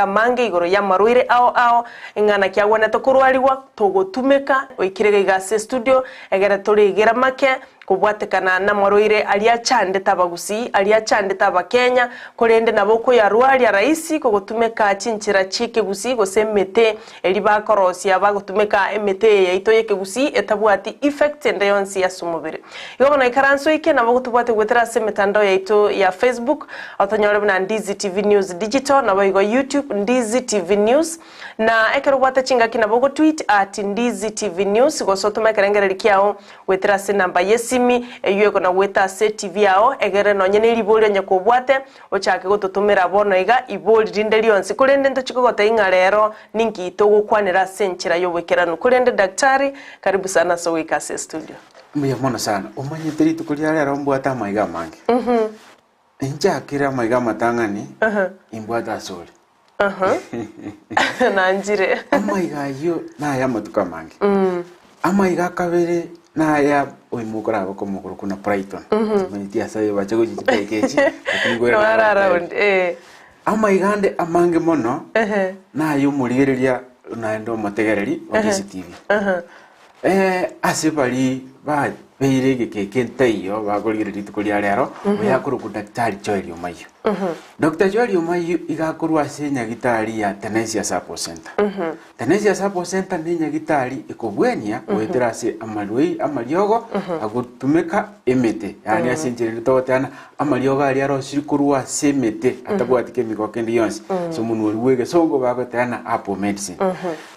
Amange igoro y'amarwaire ao ao, ng'a naki agwenerete korwarigwa, togotumeka, oikire iga iga ase estudio, egere toregere make, kobwatekana namarwaire aria achandete abagusii, aria achandete abakenya, korende nabo okoyarwaria rahisi kogotumeka chinchera chi'ekegusii gose emete eria bakorosia bagotumeka emete eye yaito y'ekegusii etabwati effect ende yonsi ase omobere. Igo bono ikaranse oike nabo gotobwate goetera ase emetandao yaito ya Facebook, otonyore buna Ndizi TV News Digital, naboigo YouTube Ndizi TV News, na ekero obwate chingaki nabo ogotweet at Ndizi TV News gose otome ekerengereri kiao goetera ase enamba y'esimi eywo ekona goeta ase etibi yao egere nonye ne ribori onye kobwate ochake gototomera bono iga ibori rinde rionsi korende ntochi kogotebia ng'a rero ninki togokwanera ase enchera y'oboikeranu korende daktari karibu sana ase ogoika ase estudio. Mbuya mono sana. Omanyete rituko ria rero mbwate amaiga amange. Inchakere amaiga amatang'ani, imbwate asore. Nanchire. Amaiga ayio naye amatuko amange. Amaiga akabere naya oimo okorabe komokoro kuna Brighton. Timanyeti ase aye bache gochia chidakika echi, lakini nkoirana Noara nabatebie. around, eh. Amaiga ande amange mono naye omorigereria naende omotegereri o DCTV. Ase baria babeire egeka eke ntaiyo bakorigereria rituko ria rero, oyo akorokwa Daktari Joel Omayio. Doctor Joel Omayio iga akorwa ase enyagitari ya Tenesia Herbal Center. Tenesia Herbal Center ne enyagitari ekobwenia goetera ase amarwai amariogo agotumeka emete, yaani ase enchera ende togotebana amariogo aria arosirie korwa ase emete atabwati chemical kende gionsi, ase omonwa oria bwa egesongo bagotebana herbal medicine.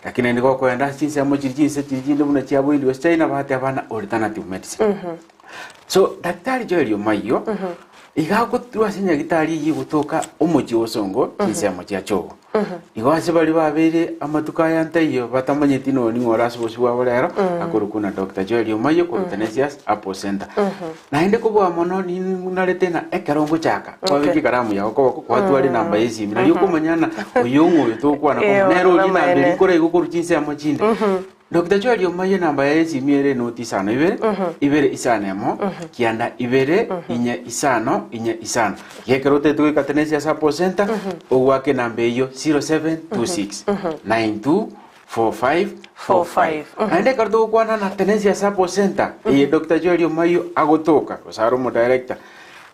Lakini naende gokoenda ase chinsemo chiria chinse chiria chinde buna chia Buhindi gose China bateba ng'a alternative medicine. So Daktari Joel Omayio iga agoturwa ase nyagitari eyio egotoka omochie o Bosongo chinsemo chia Chogo. Igo ase baria babeire amatuko aya ntaiyo batamanyeti nonye ning'o ore ase obosio bwabo rero akorokwa buna Doctor Joel Omayio korwa Tenesius Herbal Center. Naende kobua mono ninarete ng'a ekero ngochaka kwabeka ekaramu yago koboko kwatwara enamba ya esimi nario okomanya ng'a oyo ng'o oyo togokwana komo nere oria enamba eria koraigwe korwa chinsemo chinde. Doctor Joel Omayio enamba yaye ya esimi ere enoti isano ibere, ibere isano emo, kianda ibere, inye isano, inye isano. Iga ekero otagete goika Tenesia Support Center, ogoaka enamba eyio 0726 92 4545. Naende ekero togokwana na Tenesia Support Center, eye Doctor Joel Omayio agotoka, gose are omodirector,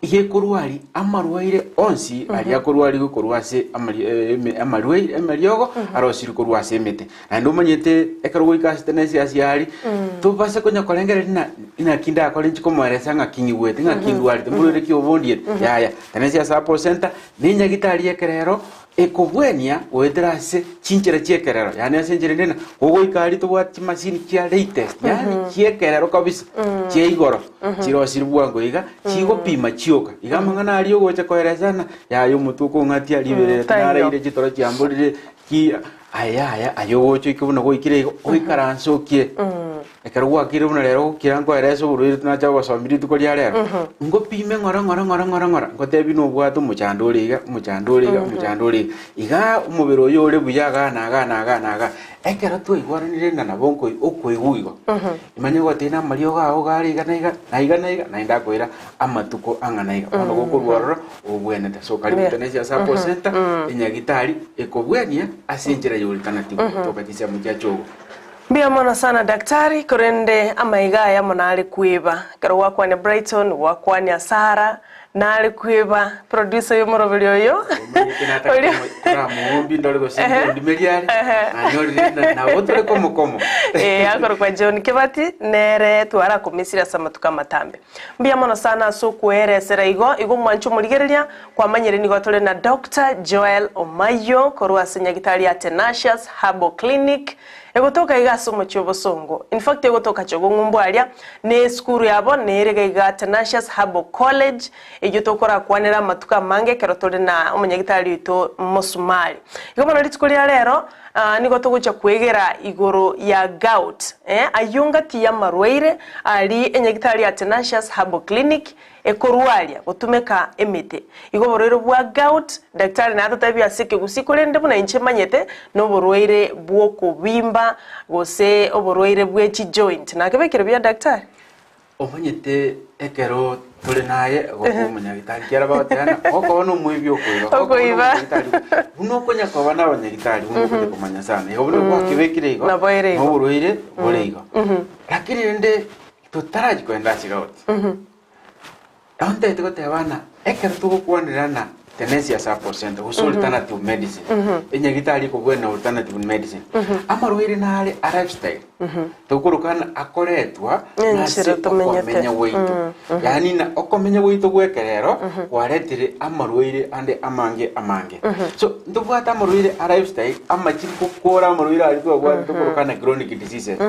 iga ekorwaria amarwaire onsi aria akorwarigwe korwa ase amari- eh, eme- amarwaire emeriogo arosirwe korwa ase emete. Naende omanyete ekero goika ase Tenesia ase aria, tobase konya korengereria ng'a inaki ndakore inche komoeresa ng'aki ng'igwete, ng'aki ndwarete, mborwaire ki obondiete, yaya. Tenesia Support Center, na enyagitari y'ekerero Ekobwenia goetera ase chinchera chi'ekerero, yaani ase enchera ende ng'a gogoika aria tobwate chimasini chia latest, yaani chi'ekerero kabisa, chia igoro, chirosire bwango iga, chigopima chioka. Iga amang'ana aria ogocha koeresa ng'a yaya omotwe okong'atia, riberera Taiyo. tinaraire, chitoro chiamborire, ki, aya yaya, aye ogocha oike buna gwaikire igo, oikaranse okie. Ekero gwakire buna rero gokira nkoerese oborwaire tinacha gogosomia rituko ria rero, ngopime ng'ora ng'ora ng'ora ng'ora ng'ora, ngotebie nobwate omochando ore iga, omochando ore iga, omochando ore iga. Igaa omobere oyo ore buya igaa na igaa na igaa na igaa. Ekero twaigwananire ng'a nabo nkoi okoigwa igo, imanye gotebia na amariogo ao iga are iga na iga, na iga na iga, naende akoira amatuko ang'ana iga. Bono gokorwa ororo, obwenerete. So karibu Tenesia Support Center, enyagitari ekobwenia ase enchera ya alternative gotoka chinsemo chia Chogo. Mbuya mono sana daktari, korende amaiga aya amo nare kweba. Ekero gwakwania Brighton, gwakwania Sarah, nare kweba producer y'omoroberi oyo. Omanyete nataka Oria koramoombi ndore gose nkondimeria are, nanyorire na nabo tore komo komo. Eh, akorokwa John Kibati, nere twarakomesire ase amatuko amatambe. Mbuya mono sana ase okweeresera igo, igo omwanche omorigereria, kwamanyire nigo tore na Doctor Joel Omayio korwa ase nyagitari ya Tenacious Herbal Clinic, Egotoka iga ase omochie obosongo. In fact egotoka Chogong'umbu aria, ne esukuru yabo nere iga iga Tenacious Herbal College, eyio tokorakwanera amatuko amange ekero tore na omonyagitari oito Mosumari. Igo bono rituko ria rero, nigo togochia kwegera igoro ya gout, eh, ayio ngati y'amarwaire aria enyagitari ya Tenacious Herbal Clinic Ekorwaria gotumeka emete. Igo oborwaire bwa gout, daktari natotebie ase ekegusii korende buna inche manyete noborwaire bw'okobimba gose oborwaire bwe chijoint. Nakebekire buya daktari? Omanyete ekero Tore naye goka omonyagitari kiara bagoteana okoba na omoibi okoiba gokoba na Okoiba. omonyagitari buna okonya koba na abanyagitari buna okonya komanya sana igo buna gwakebekire igo Nabo ere igo. na oborwaire bore igo lakini rende totarachi kogenda ase gout nabo ntagete goteba ng'a ekero togokwanerana Tenesia Support Center gose alternative medicine enyagitari ekobwena alternative medicine amarwaire nare a lifestyle Tokorokana akoretwa nase Enchera tomenyete. okomenya gwaito. Yaani na okomenya gwaito gw'ekerero kwaretire amarwaire ande amange amange. So ntobwate amarwaire a lifestyle amachiri gokora amarwaire aria twabwate tokorokana chronic diseases.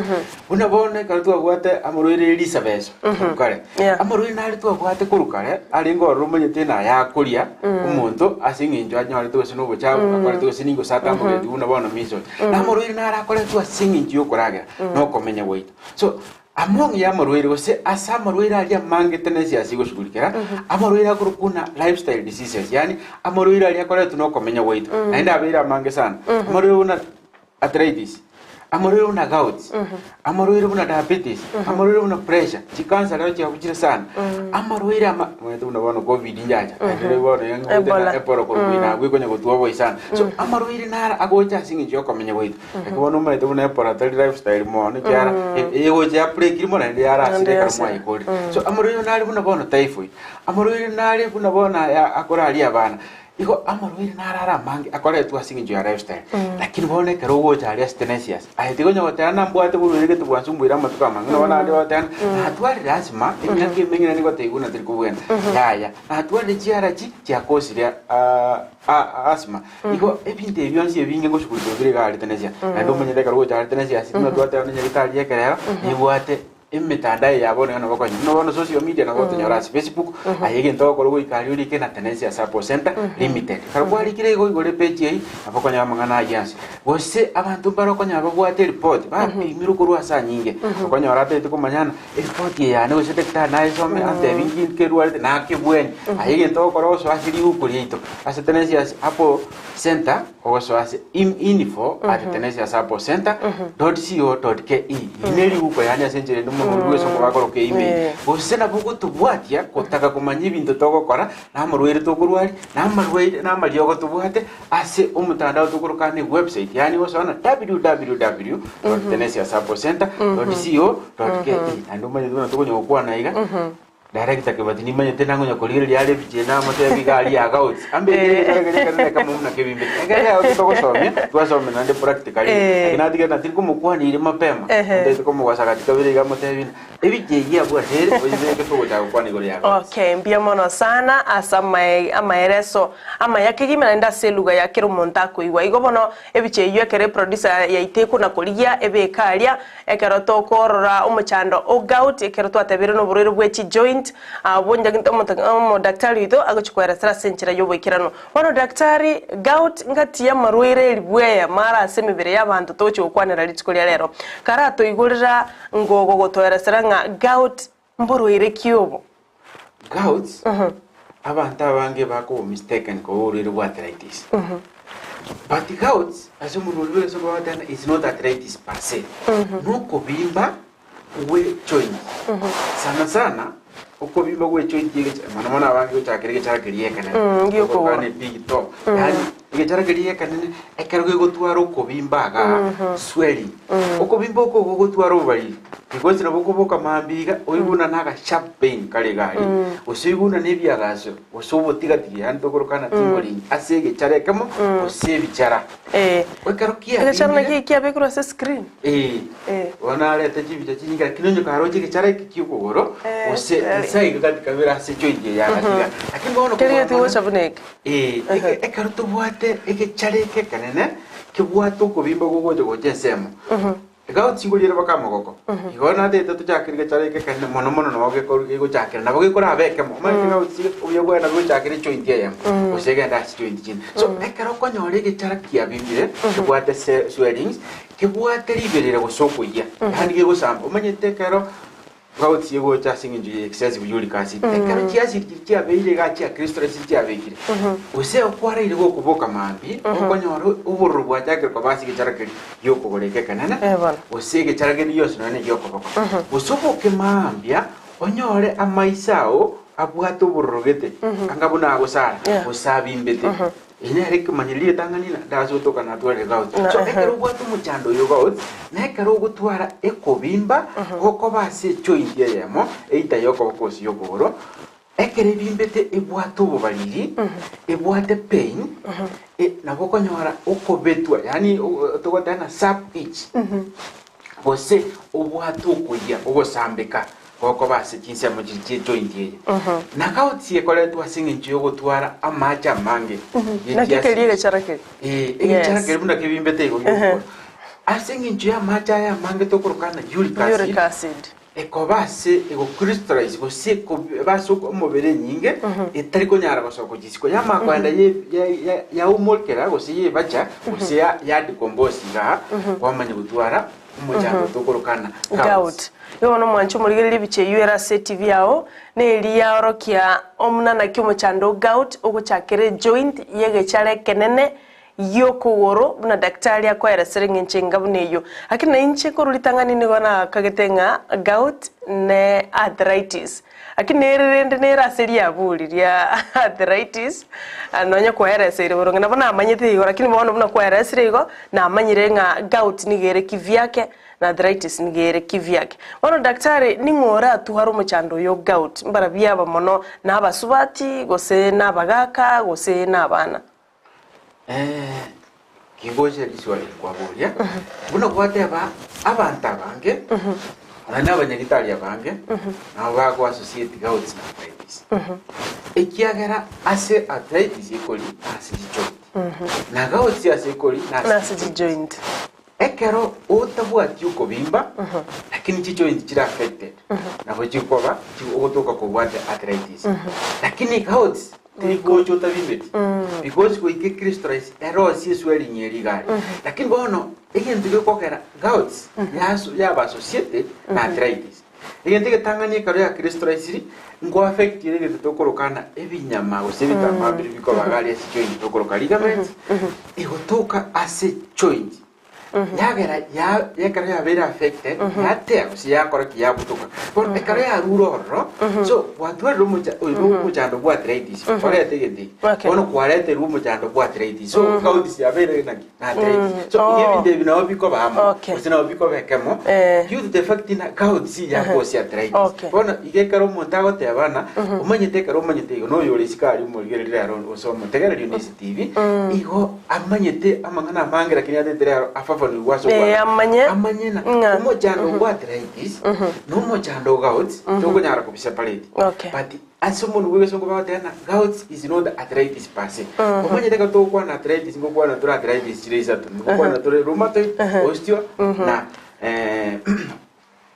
Buna bono ekero twabwate amarwaire ya risabeso korwa kare. Yeah. Amarwaire nare twabwate korwa kare arenge ororo omanyete na ayakoria omonto ase eng'encho anyorete gose na obochafu akorete gose ningo gose atambogeretie buna bono measles. Na amarwaire naro akoretwe ase eng'encho y'okoragera na okomenya gwaito. So, among y'amarwaire gose ase amarwaire aria amange tenensi ase goshughulikera, amarwaire akorokwa buna lifestyle diseases, yaani amarwaire aria akoretwe na okomenya gwaito, naende abeire amange sana. Amarwaire buna arthritis, amarwaire buna gout, amarwaire buna diabetes, amarwaire buna pressure, chicancer rero chiabuchire sana, amarwaire ama omanyete buna bono covid njacha, naende rero bono Ebola. ebola ebola korwa buna abwo ekonya gotwa oboi sana. So amarwaire naro agocha ase eng'encho ya okomenya gwaito, ekero bono omanyete buna ebola tari lifestyle mono ekiagera egocha ya break rimo naende yarasire Naende ekero yasira. mwayekorire. So amarwaire nare buna bono typhoid, amarwaire nare buna bono aya akoraria abana. Igo amarwaire naro are amange akoretwa ase eng'encho ya lifestyle. Lakini bono ekero ogocha aria ase Tenesius, aye tiga onye goteba nambwate borwaire gete bwansumbweire amatuko amange, nabo naende bagoteba ng'a natwarire asthma emiaka emenge naende gotebiwa buna teri kobwena. Yaya, natwarire chiarachi chiakosire asthma. Igo ebinto ebi bionsi ebinge ngoshughulikiwa bire iga aria Tenesius. Naende omanyete ekero ogocha aria Tenesius, buna twateba nonya nyagetari ekerero, nebwate Emetandao eye ya bono iga nabo okonyora. Buna bono social media nabo otonyora ase Facebook, aye egento ogokora goika aria orike na Tenesia Support Center Limited. Ekero kwarikire igo oigore epage eyio, nabo okonyora amang'ana ayio ase. Gose abanto mbare okonyora babwate eripoti, bapimirwe korwa ase anyinge, okonyora atagete komanya ng'a eripoti eye yane gose daktari nayesome antebi nki nkerwarete nakebweni. Aye egento ogokora osoe ase riguko riaito, ase Tenesia Support Center, Ogosoa ase im info at tenesiasupportcenter dot co dot ke. Eri neriguko yaani ase enchera ende omong'ina bw'eso kobakoroka email. Gose nabo ogotobwatia gotaka komanya ebinto togokora, na amarwaire tokorwaria, na amarwaire na amariogo tobwate ase omotandao tokoroka ane website yaani gosoa na www dot tenesiasupportcenter dot co dot ke. Naende omanyete buna tokonya gokwana iga. Director Kibati nimanyete nangonya korigereria are ebichie namotebi iga aria agouts ambekire egechara keria ekenene ekemo buna kebimbete ekere yao togosomia twasomia naende practically Eh. lakini natigete na tiri komokwaniri mapema Ehe. ntaete komogosa gati kabere iga amotebi ng'a ebichie eyio abwate ere oyebeke togochaka gokwana igoro ya goats. Okay, mbuya mono sana ase amae amaereso amaya kegima naende ase eluga ya kera omonto akoigwa. Igo bono ebichie eyio ekero eproducer yaito ekona korigia ebeke aria Ekero tokorora omochando o gout, ekero twatebire noborwaire bwe chijoint, abwo omodaktari oito agochia koeresera ase enchera y'oboikeranu. Bono daktari, gout ngati y'amarwaire eribweya mara ase emebere y'abanto togochia gokwanera rituko ria rero. Karatoigorera ngogo gotoeresera ng'a gout mborwaire ki obo? Gout, abanto abange bakoba mistaken koba oborwaire bwa arthritis. But gout, ase omonwa oria bw'egesungu bagoteba ng'a is not arthritis per se. Nokobimba gwe joint. Sana sana, okobimba gwe joint egecha mono mono abange gochakera egechara keria ekenene. Mm, giokogoro. Tokoroka big toe. Yaani egechara keria ekenene, ekero gegotwara okobimba igaa, swelling. Okobimba oko gogotwara obobariri. Because nabo okoboka mambia iga, oigwe buna na aga sharp pain kare iga aria, gose oigwe buna na ebiagaso, gose obotigatigi yaani tokoroka na tingling ase egechara ekemo gose ebichara. Eh. Ekero Egechara kiabimbire, naki kiabekirwe ase screen. eh, Eh. bono narete chibicha chinyinge lakini onye karoche egechara eke kia okogoro, Eh, gose eh. inse iga gati kabere ase joint eye ya gati iga. Lakini bono Keria kobua mono, tigocha buna eke. eh, eke- ekero tobwate egechara eke ekenene, kebwate okobimba gogocha gocha ensemo. Iga chinguru baka amagoko. Igo natete tochakere gechara eke ekenene mono mono nabo geko gegochakera nabo gekorabe ekemo. Omanyete iga gose obuya bwaye nabo gegochakera ejoint eyemo gose egende ase chijoint chinde. So ekero okonyora egechara kiabimire kebwate se swellings, kebwate riberera gose okoyia, yaani gegosamba. Omanyete ekero Gout egocha ase eng'encho ya excessive uric acid. Ekero chiacid chiria chiabeire iga chia crystals chiabekire, gose okwaraire gokoboka mambia, okonyora obororo bwachakire koba ase egechara keria giokogoro eke ekenene, Eh, bono. gose egechara kende gionsi nonya na egiokoboko. Gose oboke mambia, onyore amaiso ao. abwate obororo gete, anga buna agosara, Yeah. gose abimbete. Eye nere ekemanyererio rigetang'ani na ndase gotoka natwarire gout. So ekero obwate omochando oyo gout, na ekero ogotwara ekobimba, gokoba ase ejoint eyemo, either ya okoboko gose ya okogoro, ekero ebimbete ebwate obobariri, ebwate pain, e- nabo okonyora okobetwa yaani togoteba ng'a sharp itch, gose obwate okoyia, ogosambeka gokoba ase chinsemo chiria chie joint eye. Na gout ekoretwa ase eng'encho yogotwara amache amange ye Naki keria chiacid. egechara keria. Eh, egechara Yes. keria buna kebimbete igo giokora. Ase eng'encho y'amache aya amange tokoroka ng'a uric acid, Uric acid. ekoba ase egocrystallize gose ekoba ase omobere enyinge etari konyara gosoka gochia isiko. Yamanya kogenda ye- ye- ye- yaumokera gose yebacha gose ya- yadecompose igaa, kwamanya gotwara omochando tokorokana gout. Gout. Igo bono omwanche omorigererie ebicha eyio ere ase etibi yao, na eria yaorokia omuna naki omochando o gout ogochakera ejoint y'egechara ekenene gi'okogoro buna daktari akoeresera eng'encho enga buna eyio. Lakini na inche korwa ritang'ani nigo nakagete ng'a gout ne arthritis. Lakini nere rende nere ase riaburi ria arthritis, nonye kwaereseire boronge nabo namanyete igo lakini bono buna kwaeresire igo, namanyire ng'a gout nigo ere kivyake na arthritis nigo ere kivyake. Bono daktari ning'o oratware omochando oyo o gout? Mbarabwo aba mono na abasubati gose na abagaka gose na abana? Kingocha riswali nkwaboria, buna gwateba abanto abange, naende abanyagitari abange, nabo bago associate gout na arthritis. Ekiagera ase arthritis ekori nase chijoint, na gout ase ekori nase Nase chijoint. Ekero otabwati okobimba, lakini chijoint chire affected, nabo chikoba ogotoka kobwate arthritis. Lakini gout teri gocha otabimbeti, because goika ecrystallize erosie eswelling eria iga aria. Lakini bono egento gekogera gout yaso yaba associated na arthritis. Egento egetang'ani ekero ya crystallized nko affect ere egento tokoroka ng'a ebinyama gose ebitambaa biria bikoba iga aria ase joint tokoroka ligaments, egotoka ase joint yagera ya ekero yabeire affected yatea gose yakora ki yabutoka. Bono ekero yarure ororo, so gwatwarire omocha oyo na omochando bwa arthritis orete egento eke. Okay. Bono kwareterwe omochando bwa arthritis so gout yabeire naki? Na arthritis. So Oh. iga ebinto ebi nabo bikoba amo Okay. gose nabo bikoba ekemo Eh. due to the fact ng'a gout yakosia arthritis. Okay. Bono iga ekero omonto agoteba ng'a omanyete ekero omanyete igo na oyore isiko aria omorigereria rero gose omotegereri one ase TV, igo amanyete amang'ana amange lakini atete rero afafanigwe ase Eh, obwango. amanye. Amanye ng'a Ng'a. omochando bwa arthritis na omochando o gout tokonyara kobiseparate. Okay. But Ase omonwa bw'egesongo bagoteba ng'a gout is not arthritis per se. Omanyete ekero togokwana arthritis ngokwana tore arthritis chire isato. Ngokwana tore rheumatoid, osteo na eh,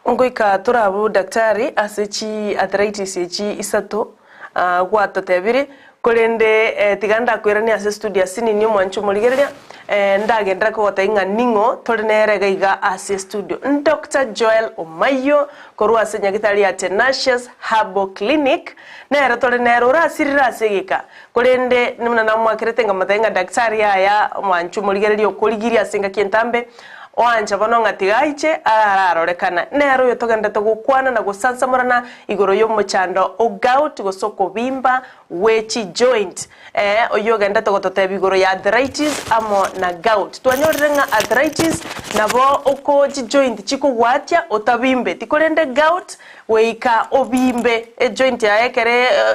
Ngoika tore abwo daktari ase chi arthritis echi isato ah, gwatotebiri, korende eh, tiga ndakoiranie ase studio ase nini omwanche omorigereria eh, ndagenderere kogotebia ng'a ning'o tore nere iga iga ase estudio. Doctor Joel Omayio Korwa ase nyagitari ya Tenacious Herbal Clinic, nere tore nere orasirire ase egeka, korende buna namoakerete nkamotebia ng'a daktari yaya omwanche omorigereria okorigirie ase engaki entambe, oancha bono ng'a tiga aiche ararorekana. Nere oyo togenderete gokwana na gosansamorana igoro y'omochando o gout gose okobimba gwe chijoint, ee, oyio ogenderete gototebia igoro ya arthritis amo na gout. Twanyorire ng'a arthritis nabo oko chijoint chikogwatia otabimbeti, korende gout goika obimbe ejoint yaye ekero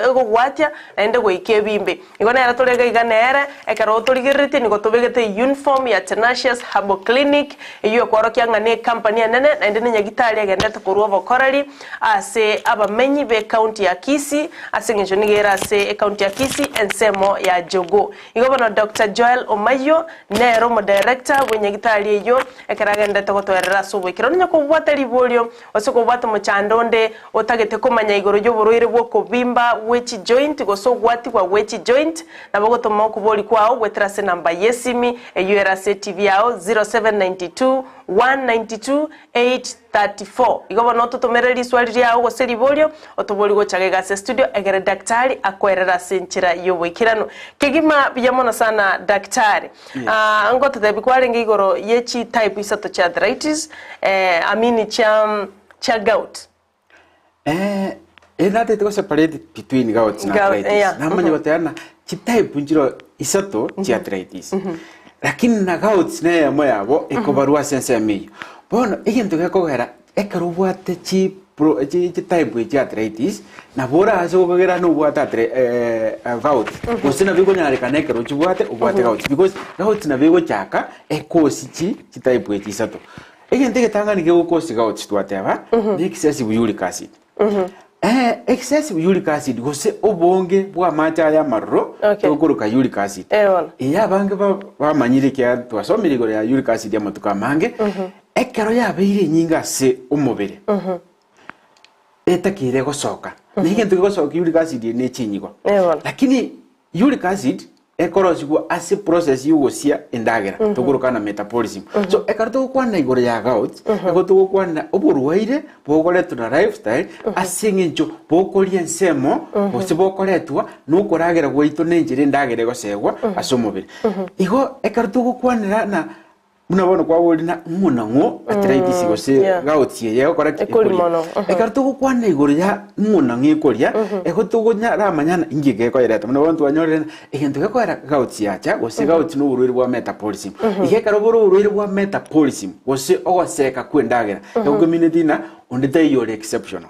egogwatia naende goika ebimbe. Igo nere tore iga iga nere, ekero otorigereretie nigo tobegete uniform ya Tenacious Herbal Clinic, eyio ekworokia ng'a ne ecompany enene naende ne nyagitari egenderete korwa obokoreri ase abamenyi b'ecounty ya Kisii ase eng'encho nigo ere ase ecounty ya Kisii ensemo ya Jogoo. Igo bono Doctor Joel Omayio nere omodirector bw'enyagitari eyio ekero agenderete gotoerera ase oboikeranu onye kobwate riborio gose kobwate omochando onde otagete komanya igoro y'oborwaire bw'okobimba gwe chijoint gose ogwatigwa gwe chijoint nabo ogotoma okobori kwao goetera ase enamba y'esimi eyio ere ase etv yao 0792 192 8:34 Igo bono ototomere riswali riao gose riborio, otobori gocha gaiga ase studio egere daktari akoerere ase enchera y'oboikeranu. Kegima buya mono sana daktari. Yes. Ah, ngototebi kwarenge igoro ye chi type isato chia arthritis, eh, I mean chia chia gout. Eh, Eh, natete go separate between gout na Gout, arthritis. yeah. Namanya goteba na chitype nchiro isato chia arthritis. Lakini na gout na eyemo yabo ekobarwa ase ensemo eyio. Bono egento gekogera ekero obwate chi pro chi chitype chia arthritis, nabo orase gokagera nobwate arthri gout. Gose nabo ekonyarekana ekero ochibwate obwate gout because gout nabo egochaka ekosi chi chitype echi isato. Egento egetang'ani kegokosi gout twateba, ne excessive uric acid. Eh, excessive uric acid gose obonge bw'amache aya amaroro Okay. tokoroka uric acid. Eh, bono. Eye abange ba- bamanyire ekiagera twasomire igoro ya uric acid amatuko amange, ekero yabeire enyinge ase omobere, etakeire gosoka. Na egento kegosoka uric acid eye ne chinyigo. Eh, bono. Lakini uric acid Ekorosigwa ase process y'ogosia endagera, tokorokana metabolism. So ekero togokwana igoro ya gout, nigo togokwana oborwaire bogoretwa na lifestyle ase eng'encho bokoria ensemo gose bokoretwa na okoragera gwaito na enchera endagera egosegwa ase omobere. Igo ekero togokwanera na Buna bono kwaboria na ng'o na ng'o arthritis gose yeah. gout eye egokora ki? Ekori Ekoria. mono, mhm. Ekero togokwana igoro ya ng'o na ng'o ekoria, ego togonyaramanya na inki gekoyereta. Buna bono twanyorire ng'a egento gekoera gout yacha gose gout na oborwaire bwa metabolism. Iga ekero bore oborwaire bwa metabolism gose ogoseka kwa endagera, egokomineti ng'a onde taiyo ore exceptional.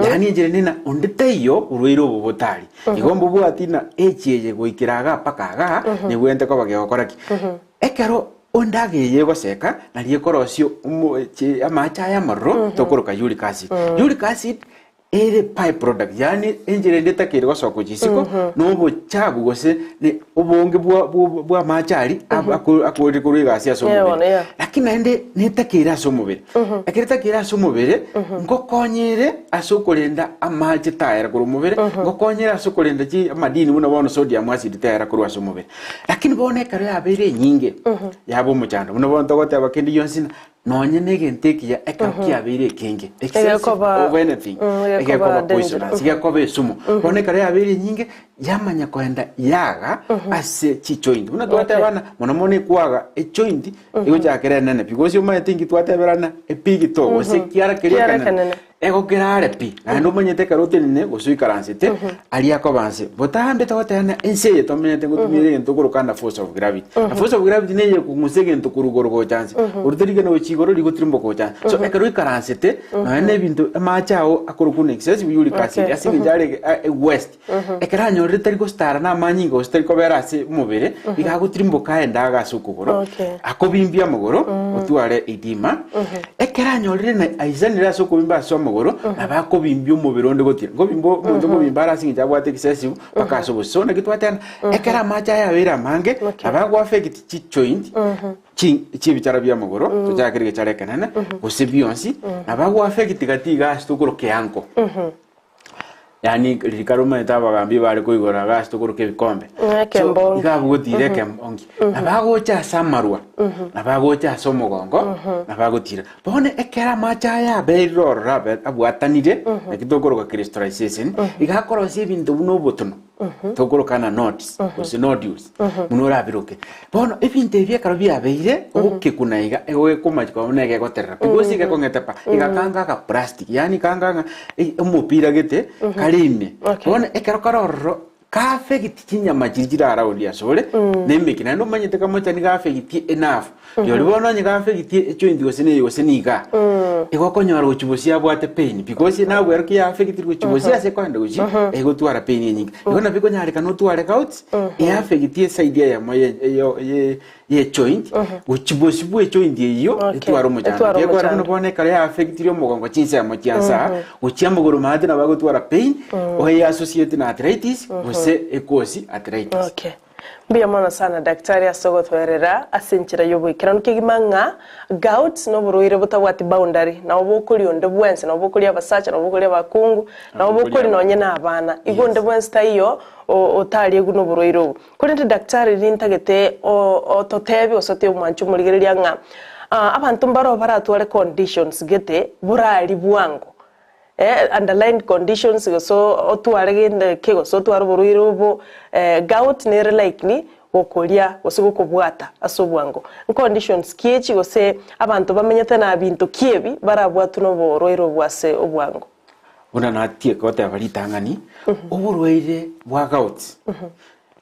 Yaani enchera ende ng'a onde taiyo orwaire obo botari. Igo mbobwati ng'a echi eye goikera igaa mpaka igaa, nebwenerete koba gegokora ki? Ekero endagera eye egoseka, nario ekorosia omoche amache aya amaroro tokoroka uric acid. Uric acid ere by product, yaani enchera ende etakeire gosoka gochia isiko, na obochabu gose ne obonge bwa bwa bwa amache aria ako akorire korwa egasi ase Yeah, bono, omobere. yeah. Lakini naende netakeire ase omobere. Ekero etakeire ase omobere, ngokonyere ase okorenda amache tayera korwa omobere, ngokonyere ase okorenda chi amadini buna bono sodium acid tayera korwa ase omobere. Lakini bono ekero yabeire enyinge, yaba omochando. Buna bono togoteba kende gionsi ng'a nonye na egento ekiya ekero kiabeire ekenge, excessive Egekoba- of anything, egekoba egekoba danger. poisonous, egekoba esumu. Bono ekero yabeire enyinge, yamanya koenda yaga ase chijoint. Buna twatebana, mono mono ekwaga ejoint, egochakera enene pi. Gose omanyete inki twateberana, ebig toe, gose ekiara keria Ekiara ekenene. ekenene. Egokera are pi, naende omanyete ekero otenene gose oikaransete, aria akoba nse. Botambe togoteba ng'a ense eye tomenyete ngotumia egento okoroka under force of gravity. Na force of gravity neye ekong'usa egento korwa igoro gocha nse. Orute rigena gochia igoro rigotirimboka gocha nse. So ekero oikaransete, nonya na ebinto amache ao akorokwa buna excessive uric acid Okay. ase eng'encho are ewest. Ekero anyorire tari gositara na amanyinga gose tari kobera ase omobere, iga agotirimboka aende aga ase okogoro, Okay. akobimbia amagoro, otware edema. Ekero anyorire na aisanire ase okobimba ase amagoro, nabo akobimbia omobere onde gotira. Nkobimba omonto nkobimba are ase eng'encho abwate excessive mpaka ase obosio. So naki twateba ng'a ekero amache aya abeire amange, Okay. nabo agoaffect chijoint, chi chiebichara bi'amagoro, tochakere egechara ekenene, gose bionsi, nabo agoaffect gati iga ase tokoroka eankle. Yaani riria kare omanyete abagambi bare koigora iga ase tokoroka ebikombe. Mm, ekembongi. So, iga abwo gotira ekembongi. Nabo agocha ase amarwa, nabo agocha ase omogongo, nabo agotira. Bono ekero amache aya aberire ororo abe abwatanire, naki tokoroka crystallization, iga akorosia ebinto buna obotono, tokoroka ng'a nodes, gose nodules, buna orabiroke. Bono ebinto ebi ekero biabeire, ogokekuna iga, egogekomachia korwa buna egegoterera pi, gose egekong'ete pa, iga kanga aga plastic, yaani kanga ng'a omopira gete kare ime. Okay. Bono ekero kare ororo, kaaffect chinyama chiria chire around asore, na emeki, naende omanyete kamocha nigo affectie enough. Rirorio bono onye gaaffectie ejoint gose na eye gose na igaa, igo okonyora gochia bosio abwate pain because nabwo ero ki yaaffectire gochia bosio ase ekoenda gochia, egotwara pain enyinge. Igo nabo ekonyarekana otware gout, eaffectie eside eyemo ye eyo ye ye joint, gochia bosio bwa ejoint eyio, Okay, etware omochando. etware Ekiagera buna omochando. bono ekero yaaffectire omogongo chinsemo chia nsa aa, gochia amagoro maate nabo agotwara pain, oye associate na arthritis, gose ekosi arthritis. Okay. Mbuya mono sana daktari ase ogotoerera ase enchera y'oboikeranu kegima ng'a gout noborwaire botabwati boundary, nabo bokoria onde bwensi, nabo bokoria abasacha, nabo bokoria abakungu, nabo bokoria nonye na abana. Igo onde bwensi taiyo otariegwe noborwaire obo. Korende daktari riria ntagete ototebie gose otebie omwanchi omorigereria ng'a abanto mbaro baratware conditions gete borari bwango. Underlined conditions gose otware gento eke gose otware oborwaire obo, gout nere likely gokoria gose gokobwata ase obwango. Nconditions ki echi gose abanto bamenyete na binto ki ebi barabwatwe na oborwaire obo ase obwango? Buna natieka goteba ritang'ani, oborwaire bwa gout,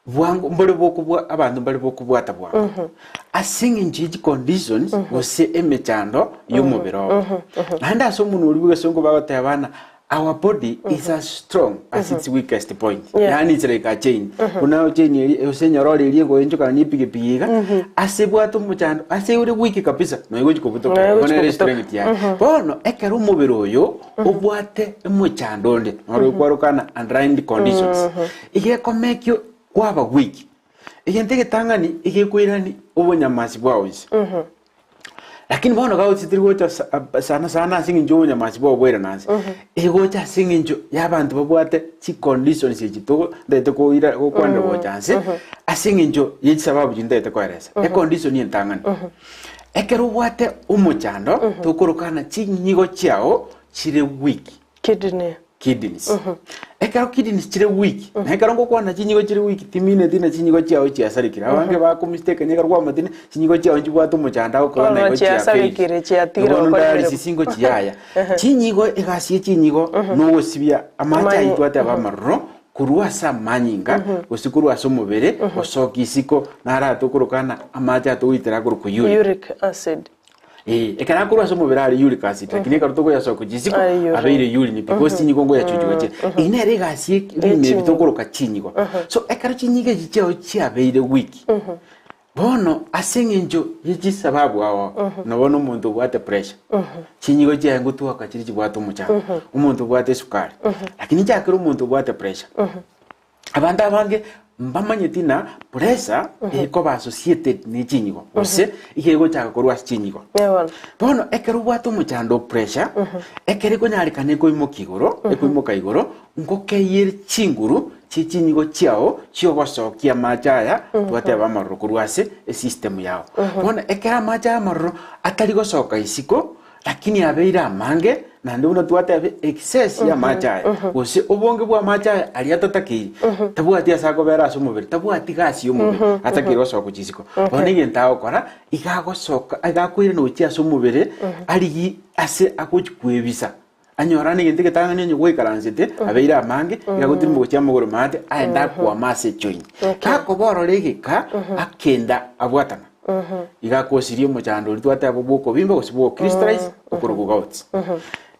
bwango mbore bokobwa abanto mbare bokobwata bwango ase eng'encho ye chiconditions gose emechando y'omobere obo. Naende ase omonwa oria bw'egesongo bagoteba ng'a our body is as strong as its weakest point. Yeah. Yaani it's like a chain. Buna chain eria gose enyororo eria egoenchokana na epigipigi iga, ase ebwate omochando ase ore weak kabisa nonya egochi kobutoka Nonya igo egochi nere kobutoka. strength yaye. Bono ekero omobere oyo obwate omochando onde noro okwarokana underlying conditions, iga ekomekio kwaba weak. Egento egetang'ani egekoirani obonyamasi bwao inse. Lakini bono gauchi teri gocha sa- ab- sana sana ase eng'encho y'obonyamasi bwao bwairana ase. Egocha ase eng'encho y'abanto babwate chiconditions echi togo ntagete koira gokwanera gocha nse, ase eng'encho ye chisababu chiri ntagete koeresa. Econdition entang'ani, ekero obwate omochando tokorokana chinyigo chiao chire weak. Kidney. Kidneys. Ekero kidneys chire weak, na ekero ngokwana chinyigo chire weak timineti na chinyigo chiao chiasarekire. Abange bakomistake onye ekero kwamatire chinyigo chiao nchibwate omochando agokora Bono na igo chiafailed. chiasarekire, chiatigire Bono gokora emeremo. dialysis ngochiyaya. Chinyigo egasi ye chinyigo nogosibia amache Amanyi- ayio twateba amaroro korwa ase amanyinga gose korwa ase omobere gosoka isiko naro atokorokana amache atogoitera akorokwa uric. Uric acid. Ee, ekero akorwa ase omobere are uric acid, lakini ekero tokoyasoka chisiko Are urine. abeire urine because chinyigo ngoyachuchuka chire. Eyio nere egasi ye ebinto ebi Chinyigo. tokoroka chinyigo. So ekero chinyigo echi chiao chiabeire weak, bono ase eng'encho ye chisababu ao, nabo na omonto obwate pressure, chinyigo chiaye ngotwoka chire chibwate omochando, omonto obwate esukari, lakini nchakere omonto obwate pressure. Abanto abange mbamanyeti ng'a pressure ekoba associated ne chinyigo gose iga egochaka korwa ase chinyigo. Ee bono. Bono ekero obwate omochando o pressure, ekero ekonyarekana ekoimoka igoro, ekoimoka igoro, ngokeyere chinguru chie chinyigo chiao chiogosokia amache aya twateba amaroro korwa ase esystem yao. Bono ekero amache aya amaroro atari gosoka isiko, Lakini abeire amange, naende buna twatebire, excess y'amache aya, gose obonge bw'amache aya aria atatakeiri, tabwati ase akobera ase omobere, tabwati gasi y'omobere, atakeire gosoka gochia isiko. Bono egento agokora, iga agosoka, iga akoirana gochia ase omobere, arigie ase agochi kwebisa, anyorane egento egetang'ani onye gwaikaransete, abeire amange, iga agotirimba gochia amagoro maate, aende akwama ase ejoint. Gakoba ororo egeka, akenda abwatana. Iga akosirie omochando oria twateba bw'okobimba gose bw'ogocristalize okorokwa gout.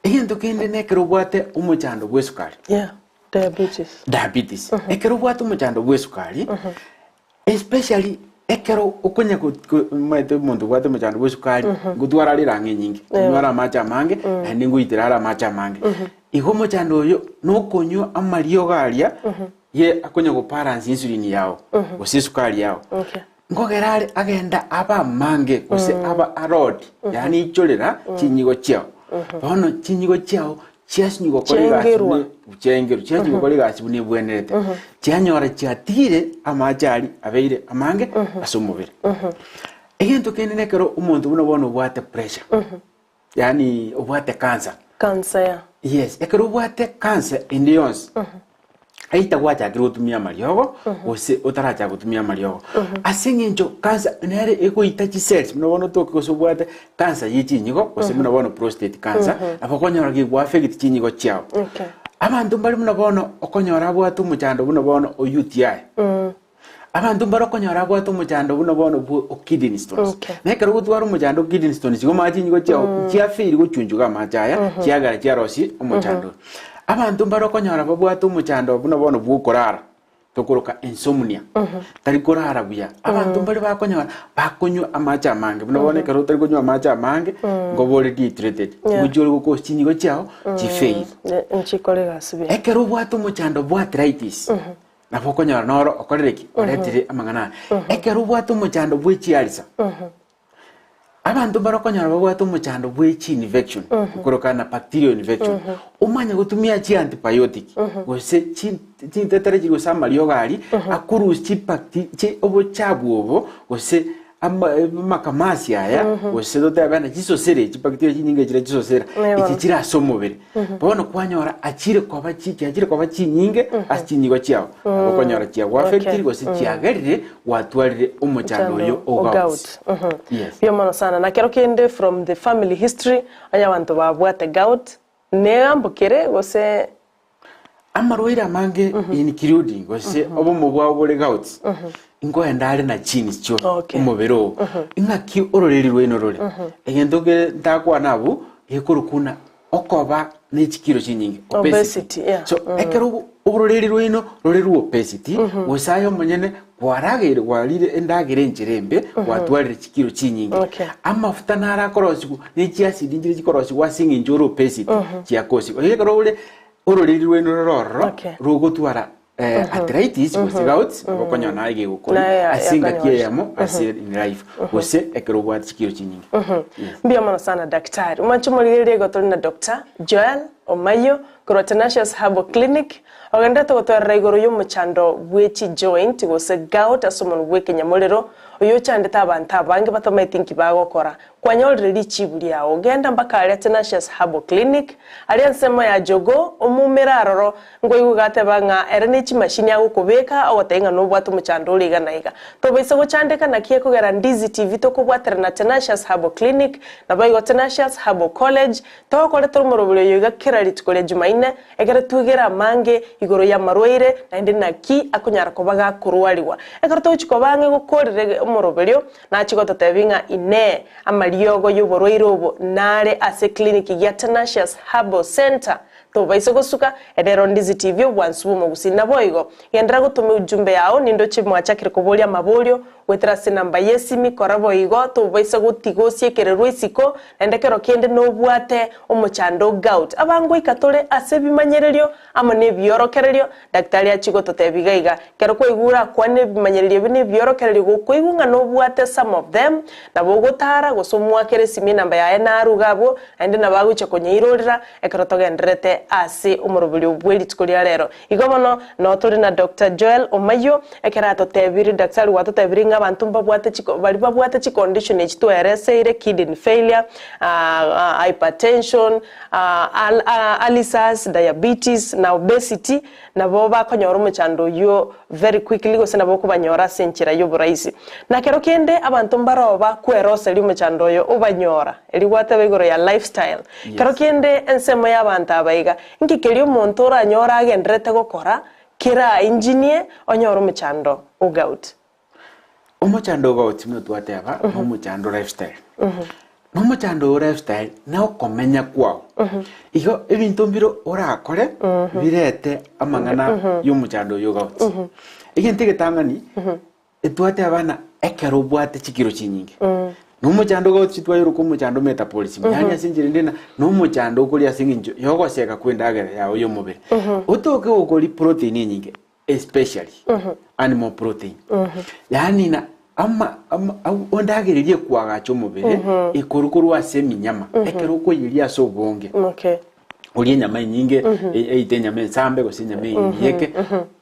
Egento kende nekero obwate omochando bw'esukari. Yeah, diabetes. Diabetes. Ekero obwate omochando bw'esukari, especially ekero okonya ko- ko- omanyete omonto obwate omochando bw'esukari, ngotwara are erang'o enyinge, konywa are amache amange, naende ngoitera are amache amange. Igo omochando oyo, nokonywa amariogo aria, ye akonya gobalance insulin yao, gose esukari yao. Okay. Nkogera are agenda abe amange gose abe arodi, yaani ichorera chinyigo chiao. Bono chinyigo chiao chiasinywa gokora egasi Chiaengerwa. buna chiaengerwa, chiasinywa gokora egasi buna ebwenerete. Chianyora chiatigire amache aria abeire amange ase omobere. Egento kende nekero omonto buna bono obwate pressure, yaani obwate cancer. Cancer ya. Yes, ekero obwate cancer ende yonsi, either gwachakire gotumia amariogo gose otarachaka gotumia amariogo. Ase eng'encho cancer nere egoita chicells buna bono otoke gose obwate cancer ye chinyigo gose buna bono prostate cancer, nabo okonyora gegoaffect chinyigo chiao. Okay. Abanto mbare buna bono okonyora abwate omochando buna bono o UTI. Abanto mbare okonyora abwate omochando buna bono bwo o kidney stones. Okay. Na ekero ogotwara omochando o kidney stones igo omanye chinyigo chiao chiafail gochunchuga amache aya chiagera chiarosie omochando oyo. Abanto mbare okonyora babwate omochando buna bono bwo okorara tokoroka insomnia tari korara buya. Abanto mbare bakonyora bakonywa amache amange buna bono ekero otari konywa amache amange nkoba ore dehydrated Yeah. ngochia ore gokosi chinyigo chiao chifail. Nchikore egasi buya. Ekero obwate omochando bwa arthritis Nabo okonyora noro okorire ki? Oretire amang'ana aya. Ekero obwate omochando bwe chiarisa, abanto mbare okonyora babwate omochando bwe chiinfection, okorokana na bacterial infection, omanye gotumia chiantibiotic, gose chi chintetere chiri gose amariogo aria, akorusia chibacte chi obochabu obo, gose ama amakamasi aya, gose totebe ng'a chisosera chibacteria chinyinge chire chisosera, echi chire ase omobere. Bono kwanyora achire koba chi chiachire koba chinyinge ase chinyigo chiao, nabo okonyora chiagoaffectiri gose chiagerire gwatwarire omochando oyo o gout. Yes. Mbuya mono sana. Na kero kende from the family history, onye abanto babwate gout. Negambokere gose. Amarwaire amange including gose obomo bwabo bore gout, nkoenda are na genes chio Okay. omobere oo. Ing'aki ororeri rwaino rore. Egento kere ntakwana abwo, gekorokwa buna okoba ne chikiro chinyinge, obesity. Obesity, yeah. So ekero obo- ororeri rwaino rore rwa obesity, gose aye omonyene kwarageire kwarire endagera enchera embe, gwatwarire chikiro chinyinge. Okay. Amafuta naro akorosigwa, ne chiacid nchire chikorosigwa ase eng'encho ore obesity, chiakosigwa. Igo ekero ore ororeri rwaino rore ororo, Okay. rogotwara eh, arthritis gose gout, nabo okonyora naye gegokori Naye ya- ase engaki yakonyora. eyemo ase in life, gose ekero obwate chikiro chinyinge. Yes. Mbuya mono sana daktari. Mwanche omorigereria igo tore na Doctor Joel Omayio korwa Tenacious Herbal Clinic, ogenderete gotwerera igoro y'omochando bwe chijoint gose gout ase omonwa bw'ekenyamorero, oyio ochandete abanto abange batamaeti nki bagokora. Kwanyorire richibu riao, genda mpaka aria Tenacious Herbal Clinic, aria ensemo ya Jogoo, omoumere aroro, Nkoigwa gateba ng'a ere ne chimashini agokobeka, ogotebia ng'a nobwate omochando ore iga na iga. Tobaisa gochandeka naki ekogera Ndizi TV tokobwatera na Tenacious Herbal Clinic, naboigo Tenacious Herbal College, togokoretera omorobori oyo iga kera rituko ria Jumaine, ekero twigere amange igoro y'amarwaire naende naki akonyara koba gakorwarigwa. Ekero togochia koba ang'e gokorire omoroberio, nachie gototebia ng'a inee, amariogo y'oborwaire obo nare ase eclinic gia Tenacious Herbal Centre. Tobaise gosuka, rero Ndizi TV obwansu bw'omogusii. Naboigo, genderera gotoma ujumbe yao, nindoche mwachakire koboria amaborio, goetera ase enamba y'esimi, kora boigo, tobaisa gotiga osiekererwe isiko, naende kero kende nobwate omochando o gout. Abangoika tore ase ebimanyererio amo nebiorokererio, Daktari achie gototebia iga iga, Ekero kwaigure akwane ebimanyererio ebi na ebiorokererio gokoigwa ng'a nobwate some of them, nabo ogotara gose omoakere esimi enamba yaye naruge abwo, naende nabo agochia konyeirorera ekero togendererete ase omoroberio bwe rituko ria rero. Igo bono noo tore na Doctor Joel Omayio, ekero atotebirie, daktari gwatotebirie ng'a abanto mbabwate chiko baria babwate chicondition echi twaereseire, kidney failure, hypertension, ulcers, diabetes na obesity, Nabo bakonyora omochando oyio very quickly gose nabo okobanyora ase enchera y'oboraisi. Na kero kende abanto mbaroo bakweroseria omochando oyo obanyora, erio gwateba igoro ya lifestyle. Kero Yes. kende ensemo y'abanto aba iga, inki keria omonto oranyore agendererete gokora kera engineer onyore omochando o gout? Omochando o gout buna twateba, na omochando lifestyle. Na omochando oyo lifestyle na okomenya kwao. Igo ebinto mbire orakore birete amang'ana ya omochando oyo o gout. Egento egetang'ani, etwateba ng'a ekero obwate chikiro chinyinge, na omochando o gout chitwayeroka omochando metabolism, yaani ase enchera ende ng'a na omochando okoria ase eng'encho ya ogoseka kwa endagera yago ya omobere. Otoke gokoria protein enyinge, especially animal protein yaani na ama ama au endagera eria ekoagacha omobere ekorwa korwa ase eminyama ekero okoyeria ase obonge Okay. orie enyama enyinge e- eite enyama ensambe gose enyama eyeke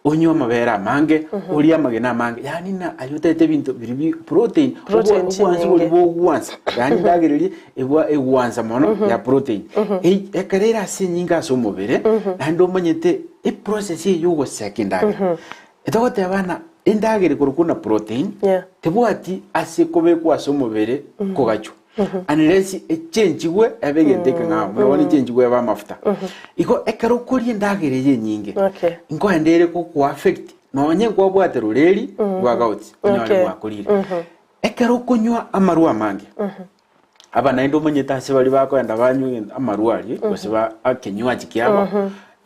onywe amabere amange orie amagena amange yaani na aye otete ebinto biria bi protein Protein obwa- obwansu chinyinge. boria bogwansa yaani endagera eria ebwa egwansa mono ya protein Ei- ekero ere ase enyinge ase omobere naende omanyete Eprocess eye yogoseka endagera etogoteba ng'a endagera ekorokwa buna protein Yeah. tebwati ase ekobekwa ase omobere kogachwa unless echenchigwe ebe egento ekeng'ao buna bono echenchigwe ebe amafuta. Igo ekero okoria endagera eye enyinge Okay. nkoenda ere gokoaffect nonye nkwabwate roreri rwa gout onyore Okay. gwakorire. Ekero okonywa amarwa amange Aba naende omanyete ase baria bakoenda banywa egento amarwa aria, gose ba ekenywaji kiabo,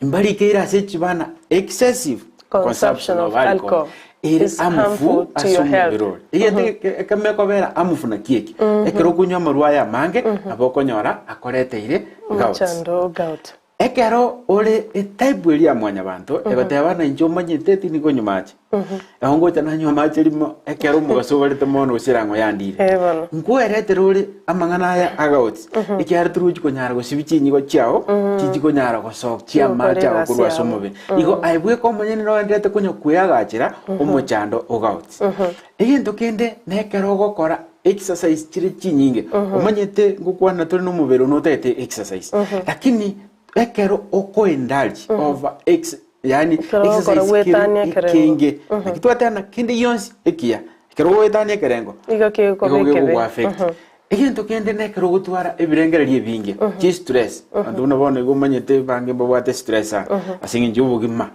mbarikeire ase chibana excessive Consumption of alcohol ere is harmful harmful to ase your health. omobere ore. Egento eke ekemo ekobera harmful naki eke, ekero okonywa amarwa aya amange, nabo okonyora akoreteire gout. Omochando o gout. Ekero ore etype eria ya mwanyabanto egoteba buna inche omanyete tindi konywa mache. Nabo ngocha nanywa amache rimo ekero omogaso obarete mono gose erang'o yandire. Eh, bono. Nkweretere ore amang'ana aya agaotsi ekiagera torochi konyara gosibia chinyigo chiao chichikonyara gosokia Chigokora amache ago egasi korwa ase yabo. omobere. Igo aye bweka omonyene noenderete konya kweagachera omochando ogaotsi. Egento kende nekero ogokora exercise chire chinyinge, omanyete ngokwana tore nomobere one otagete exercise, lakini ekero okoendaria over ex yaani Ekero ogokora exercise kere gwetania ekerengo. ekenge, naki twateba ng'a kende gionsi ekiya, ekero ogoetania ekerengo, Igo kegokoba igo ekebe. kegogo affect. Egento kende nekero ogotwara ebirengererio ebinge, chistress, abanto buna bono igo omanyete bange mbabwate stress sana ase eng'encho ya obogima.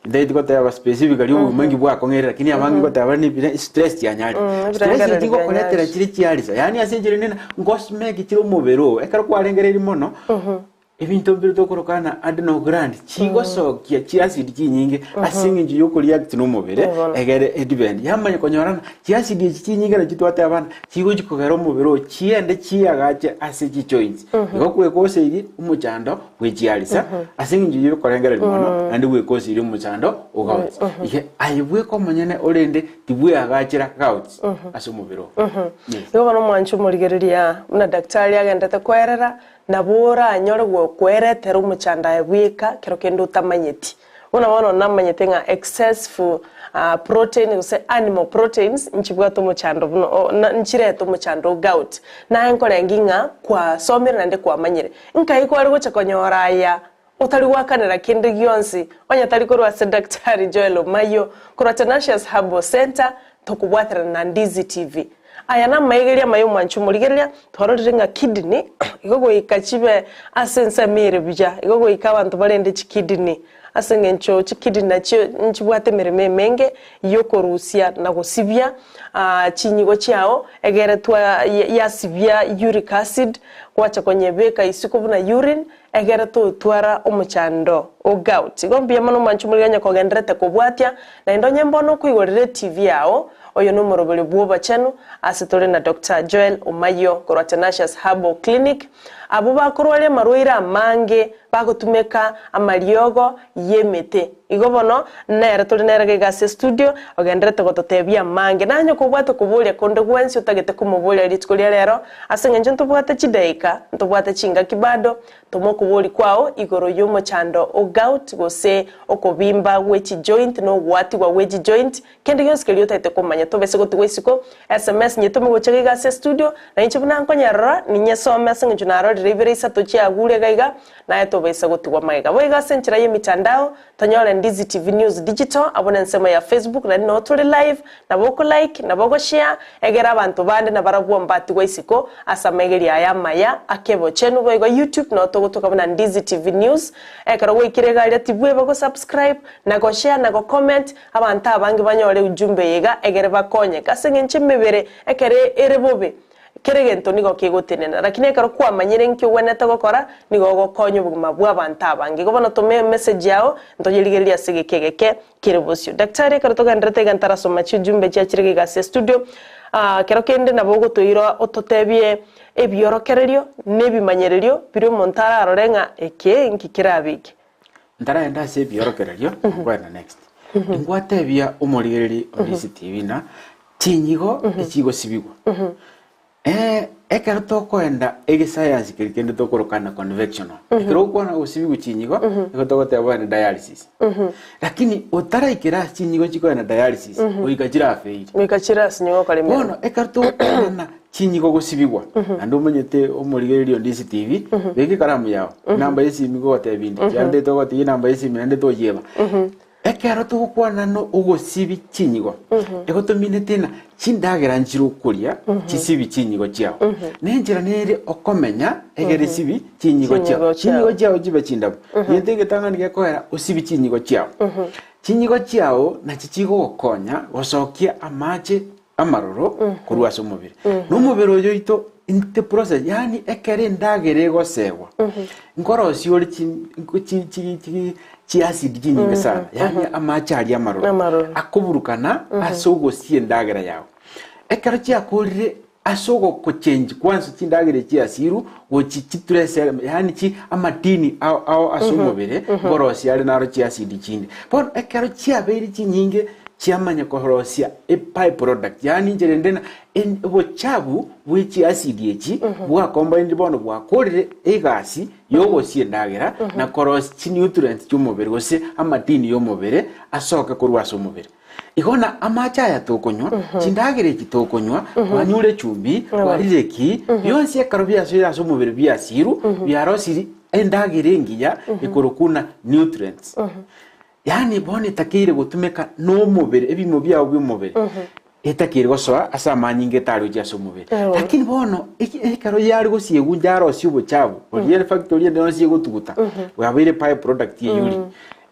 Ntagete goteba specifically obogima inki bwakong'eire lakini abange ngoteba bare nebire stress chianyarire. Stress ebirengererio echi chigokoretera bianyarire. chire chiarisa, yaani ase enchera ende ngosmeki chire omobere oo, ekero kwarengereiri mono, Ebinto mbire tokoroka ng'a adrenal gland chigosokia chiacid chinyinge ase eng'encho ya okoreact na omobere Bono. egere edepend. Yamanya konyora ng'a chiacid echi chinyinge nachi twateba ng'a chigochi kogera omobere oo chiende chiagache ase chijoints. Igo kwekoseirie omochando bwe chiarisa ase eng'encho ya okorengereria mono naende gwekoseirie omochando o gout. Iga aye bweka omonyene orende tibweagachera gout ase omobere oo. Yes. Igo bono omwanchi omorigereria buna daktari agendete koerera Nabo oranyore gokweretera omochando aye bweka kero kende otamanyeti. Buna bono namanyete ng'a excessful protein gose animal proteins nchibwate omochando buna o na nchirete omochando o gout. Naye nkorengi ng'a kwasomire naende kwamanyire. Nkai kware gocha konyora aya otari goakanera kende gionsi onye tari korwa ase Daktari Joel Omayio korwa Tenacious Herbal Centre tokobwaterana na Ndizi TV. Aya namaigeria amaya omwanchi omorigereria, twarorire ng'a kidney igo goika chibe ase ensemo ere buya, igo goika abanto barende chikidney ase eng'encho chikidney nachio nchibwate emeremo emenge yokorusia na gosibia chinyigo chiao egere twa yasibia uric acid gwacha konyebeka isiko buna urine Egere totwara omochando o gout. Igo mbuya mono omwanchi omoriganya kogenderete kobwatia, naende onye mbono okoigorera etv yao, oyo nomoroberio bw'obochenu ase tore na Doctor Joel Omayio korwa Tenacious Herbal Clinic, abwo bakorwaria amarwaire amange bagotumeka amariogo y'emete. Igo bono nere tore nere iga ase estudio ogenderete gototebia amange. Nanye kobwate koboria konde gwensi otagete komoboria rituko ria rero, ase eng'encho ntobwate chidaika, ntobwate chingaki bado, toma okoboria kwao igoro y'omochando o gout gose okobimba gwe chijoint na ogwatigwa gwe chijoint, kende gionsi keria otagete komanya tobese gotigwa isiko, sms nyetome gocha iga ase estudio, na inche buna nkonyerora ninyesome ase eng'encho narorire ibere isato chiagure iga iga, Naye tobaisa gotigwa magega. Boigo ase enchera y'emitandao, tonyore Ndizi TV News Digital abwo nensemo ya Facebook naende noo tore live, nabo oko like, nabo ogo share, egere abanto bande nabarabwo mbatigwa isiko ase amaigerio aya amaya akebochenu. Boigo YouTube noo togotoka buna Ndizi TV News. Ekero gwaikire iga aria tibweba go subscribe, na go share, na go comment, abanto abange banyore ujumbe eye iga egere bakonyeke. Ase eng'encho emebere ekero ere bobe, Kera egento nigo kegotenena, lakini ekero kwamanyire nki ogwenerete gokora, nigo ogokonya obogima bw'abanto abange. Igo bono toma emessage yao, ntoyerigererie ase egeka egeke kere bosio. Daktari, ekero togendererete iga ntarasoma chiujumbe chiachire iga ase estudio, kero kende nabo ogotoira ototebie ebiorokererio na ebimanyererio biria omonto ararore ng'a eke nki kerabe eke. Ntaragenda ase ebiorokererio, nkwenda next. Ingwatebia omorigereria o DCTV na Chinyigo echigosibigwa. Ekero tokoenda egesayansi keria kende tokoroka na convectional, ekero ogokwana gosibigwa chinyigo, nigo togoteba ogende dialysis. Lakini otaraikera ase chinyigo chikoenda dialysis, goika chirafeire. Goika chirasinye gokora emeremo. Bono ekero togokwana na chinyigo gosibigwa, naende omanyete omorigereria o DCTV, beka ekaramu yao, enamba ya esimi gogotebia inde, chiande togotiga enamba ya esimi naende toyieba. Ekero togokwana nogosibi chinyigo, egotomineti ng'a chindagera nchire okoria chisibi chinyigo chiao. Na enchera nere okomenya egere esibi chinyigo chiao. Chinyigo chiao. Chinyigo chiao chibe chindabu. Egento egetang'ani gekoera osibi chinyigo chiao. Chinyigo chiao nachi chigogokonya gosokia amache amaroro korwa ase omobere. Na omobere oyo oito inte process yaani ekero endagera egosegwa, nkorosia ore chi chi chi chi chiacid chinyinge sana, yaani amache aria amaroro Amaroro. akoburukana ase ogosia endagera yago. Ekero chiakorire ase ogochange kwansa chindagera echi chiasirwe gochi chitrace element yaani chi amadini ao ao ase omobere nkorosia are naro chiacid chinde. Bono ekero chiabeire chinyinge chiamanya korosia e by product yaani inchera ende na en obochabu bwe chiacid echi bwakombainire bono bwakorire egasi yogosia endagera na korosia chinutrients chiomobere gose amadini yomobere asoke korwa ase omobere. Igo na amache aya tokonywa, chindagera echi tokonywa, kwanyure echumbi, kwarire eki, bionsi ekero biasoire ase omobere biasirwe, biarosiri endagera engiya ekorokwa buna nutrients. Yaani bono etakeire gotumeka nomobere, ebimo biao bi'omobere. etakeire gosoa ase amanyinga etari gochia ase omobere. Lakini bono ekero yare gosiegwa inche arosie obochabu, oria ere factory ende yonsi egotuguta, bwabeire by product ye urine.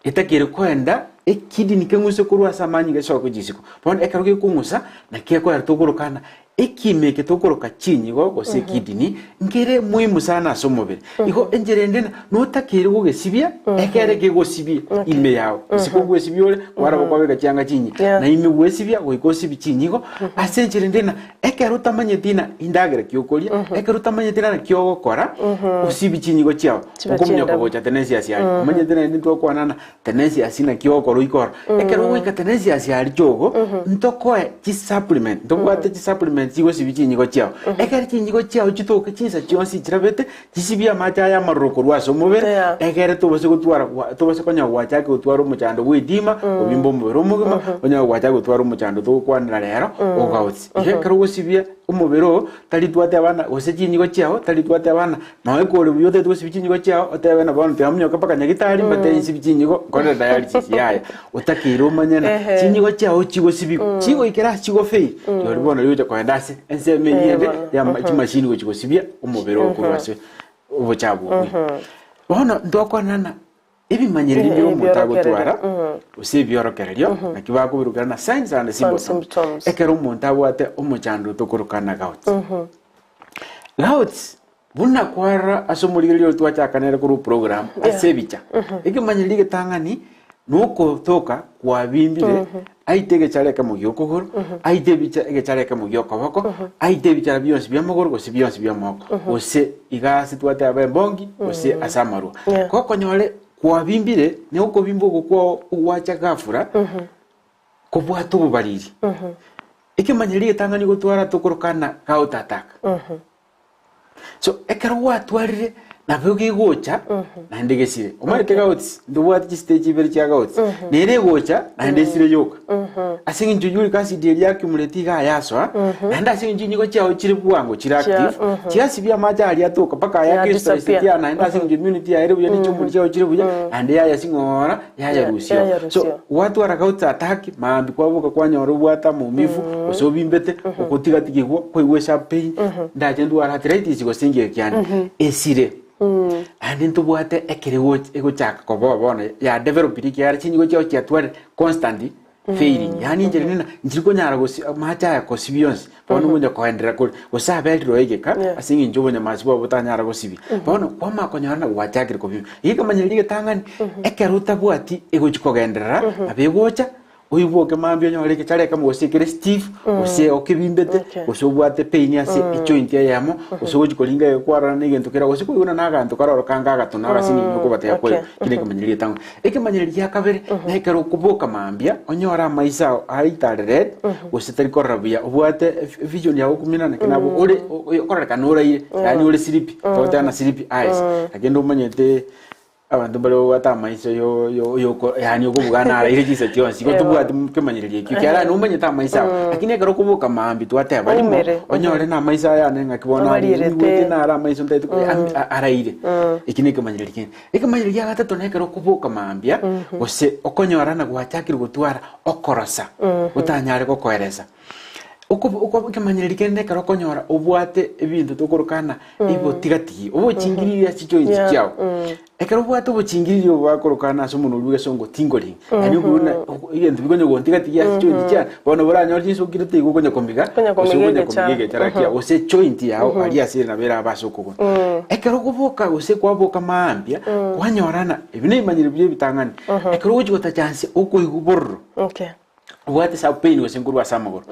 Etakeire koenda ekidney keng'use korwa ase amanyinga esoe gochia isiko. Bono ekero gekong'usa, naki gekoreta tokorokana Ekiimo eke tokoroka chinyigo gose ekidney nkere muhimu sana ase omobere. Igo enchera ende notakeire gogesibia ekere kegosibia ime yao. Isiko gwesibia ore kwaraba kwabeka chianga chinyia na ime gwesibia goika osibie chinyigo ase enchera ende na ekero otamanyeti na endagera ki okoria, ekero otamanyeti na naki ogokora osibie chinyigo chiao. Chibe Okominyoka chindabu. gocha tenensi ase aria. Omanyete naende ntokwana na Tenensi ase naki ogokora oike oro. Ekero ogoika tenensi ase aria chogo, ntokoe chisupplement, ntobwate chisupplement chigosibia chinyigo chiao. Ekero chinyigo chiao chitoke chinsa chionsi chirabete, chisibie amache aya amaroro korwa ase omobere, Yeah. egere tobase gotwara gwa tobase konya gwachaka gotwara omochando bwa edema, obimbe omobere omogima, onye gwachaka gotwara omochando togokwanera rero, ogaotsi. Igo ekero ogosibia omobere oo, tari twateba ng'a gose chinyigo chiao, tari twateba ng'a Nonya kore buya otagete gosibia chinyigo chiao, otebe ng'a bono tiga monyoke mpaka nyagitari mbatebie nsibie chinyigo, nkorere dialysis yaya. Otakeire omanye ng'a Ehe. chinyigo chiao chigosibigwa, chigoikera ase chigofail, rirorio bono rigocha kogenda ase ensemo eywo Eh, ende bono. ya ama chimashini gochia gosibia omobere oo korwa ase obochabu obwo. Bono ntokwana ng'a Ebimanyererio mbire omonto agotwara, gose ebiorokererio, naki bakobirukera na signs and symptoms. symptoms. Ekero omonto abwate omochando tokorokana gout. Gout, buna kwarora ase omorigereria oyo twachakanere korwa program ase ebicha. Ekemanyererio egetang'ani, nokotoka kwabimbire, aite egechara ekemo gia okogoro, aite ebicha egechara ekemo gia okoboko, aite ebichara bionsi bia amagoro gose bionsi bia amaboko, gose iga ase twateba embongi gose ase amarwa. Yeah. Gokonyore kwabimbire, na okobimba oko kwao ogwacha ghafla, kobwate obobariri. Ekemanyererio egetang'ani gotwara tokorokana gout attack. So ekero gwatwarire nabo gegocha naende gesire. Omanyete gouts ntobwate chistage ibere chia gouts. Nere egocha naende esire yoka. Ase eng'encho uric acid eria accumulate iga yasoa, naende ase eng'encho chinyigo chiago chire bwango chire Chia, active, chiasibia amache aria atoka mpaka aya Ya crystallize disappear. ya naende ase eng'encho immunity yaye ere buya ne chimbu chiago chire buya, naende yayasing'ora yayarusia. Yayarusia. So gwatwara gout attack maambia kwaboka kwanyora obwate amaumivu gose obimbete ogotigatigigwa kwaigwa esharp pain ndache ndware arthritis gose engiya kiane esire. Naende ntobwate ekero egoch egochaka koba bono ya developire ekiagera chinyigo chiago chiatwarire constant failing yaani inche rende nchiri konyara gosi amache aya kosibia onsi bono ngonya koenderera kore gose abe rirorio egeka ase eng'encho obonyamasi bwabo botanyara gosibia. Bono kwamanya konyora ng'a gwachakire kobima. Egekamanyereri egetang'ani, ekero otabwati egochi kogenderera, nabo egocha, oiboke mambia onyore egechara ekemo gose ekere stiff, gose okebimbete, Okay. gose obwate pain ase ejoint eyemo, gose ogochi koringa iga kwarora na egento kere gose koigwana na aganto karoro kange agatuna agase nini okobatebia Okay. koigwa. Ekio na ekemanyererio egetang'ani. Ekemanyererio gia kabere, na ekero okoboka mambia, onyore amaiso ao aitare red, gose tari korora buya, obwate evision yago okumina naki nabo ore okorerekana oraire, yaani ore sleepy, togoteba na sleepy eyes, lakini omanyete abanto mbare babwate amaiso yo yo yoko yaani okobuga naraire chinsa chionsi, igo tobwati kemanyererio ekio, ekiagera yaani omanyete amaiso ao, lakini ekero okoboka mambia twateba rimo, Oumere. onyore na amaiso aya ane ng'aki bono Abarierete. nigwete nare amaiso ntaete araire, eki na ekemanyererio kende. Ekemanyererio gia gatato nekero okoboka mambia, gose okonyora na gwachakire gotwara okorosa, otanyare gokoeresa. Okobo oko ekemanyererio kende nekero okonyora obwate ebinto tokorokana ebibotigatigi, obochingiriri ase chichoice Yeah, chiao. Ekero obwate obochingiriri obo bakorokana ase omonwa oria bw'egesongo tingling, yaani okobuna egento bikonya gontigatige ase chijoints chiane, bono boranyore chinsa okirete igo okonya komiga, Okonya gose komiga okonya egechara. komiga egechara kiao, gose ejoint yao aria ase ere nabo erabe ase okogoro. Ekero okoboka gose kwaboka mambia, kwanyorana, ebi nebimanyire buya ebitang'ani, ekero ogochi gotachansia okoigwa bororo, Okay. obwate sub pain gose nkorwa ase amagoro,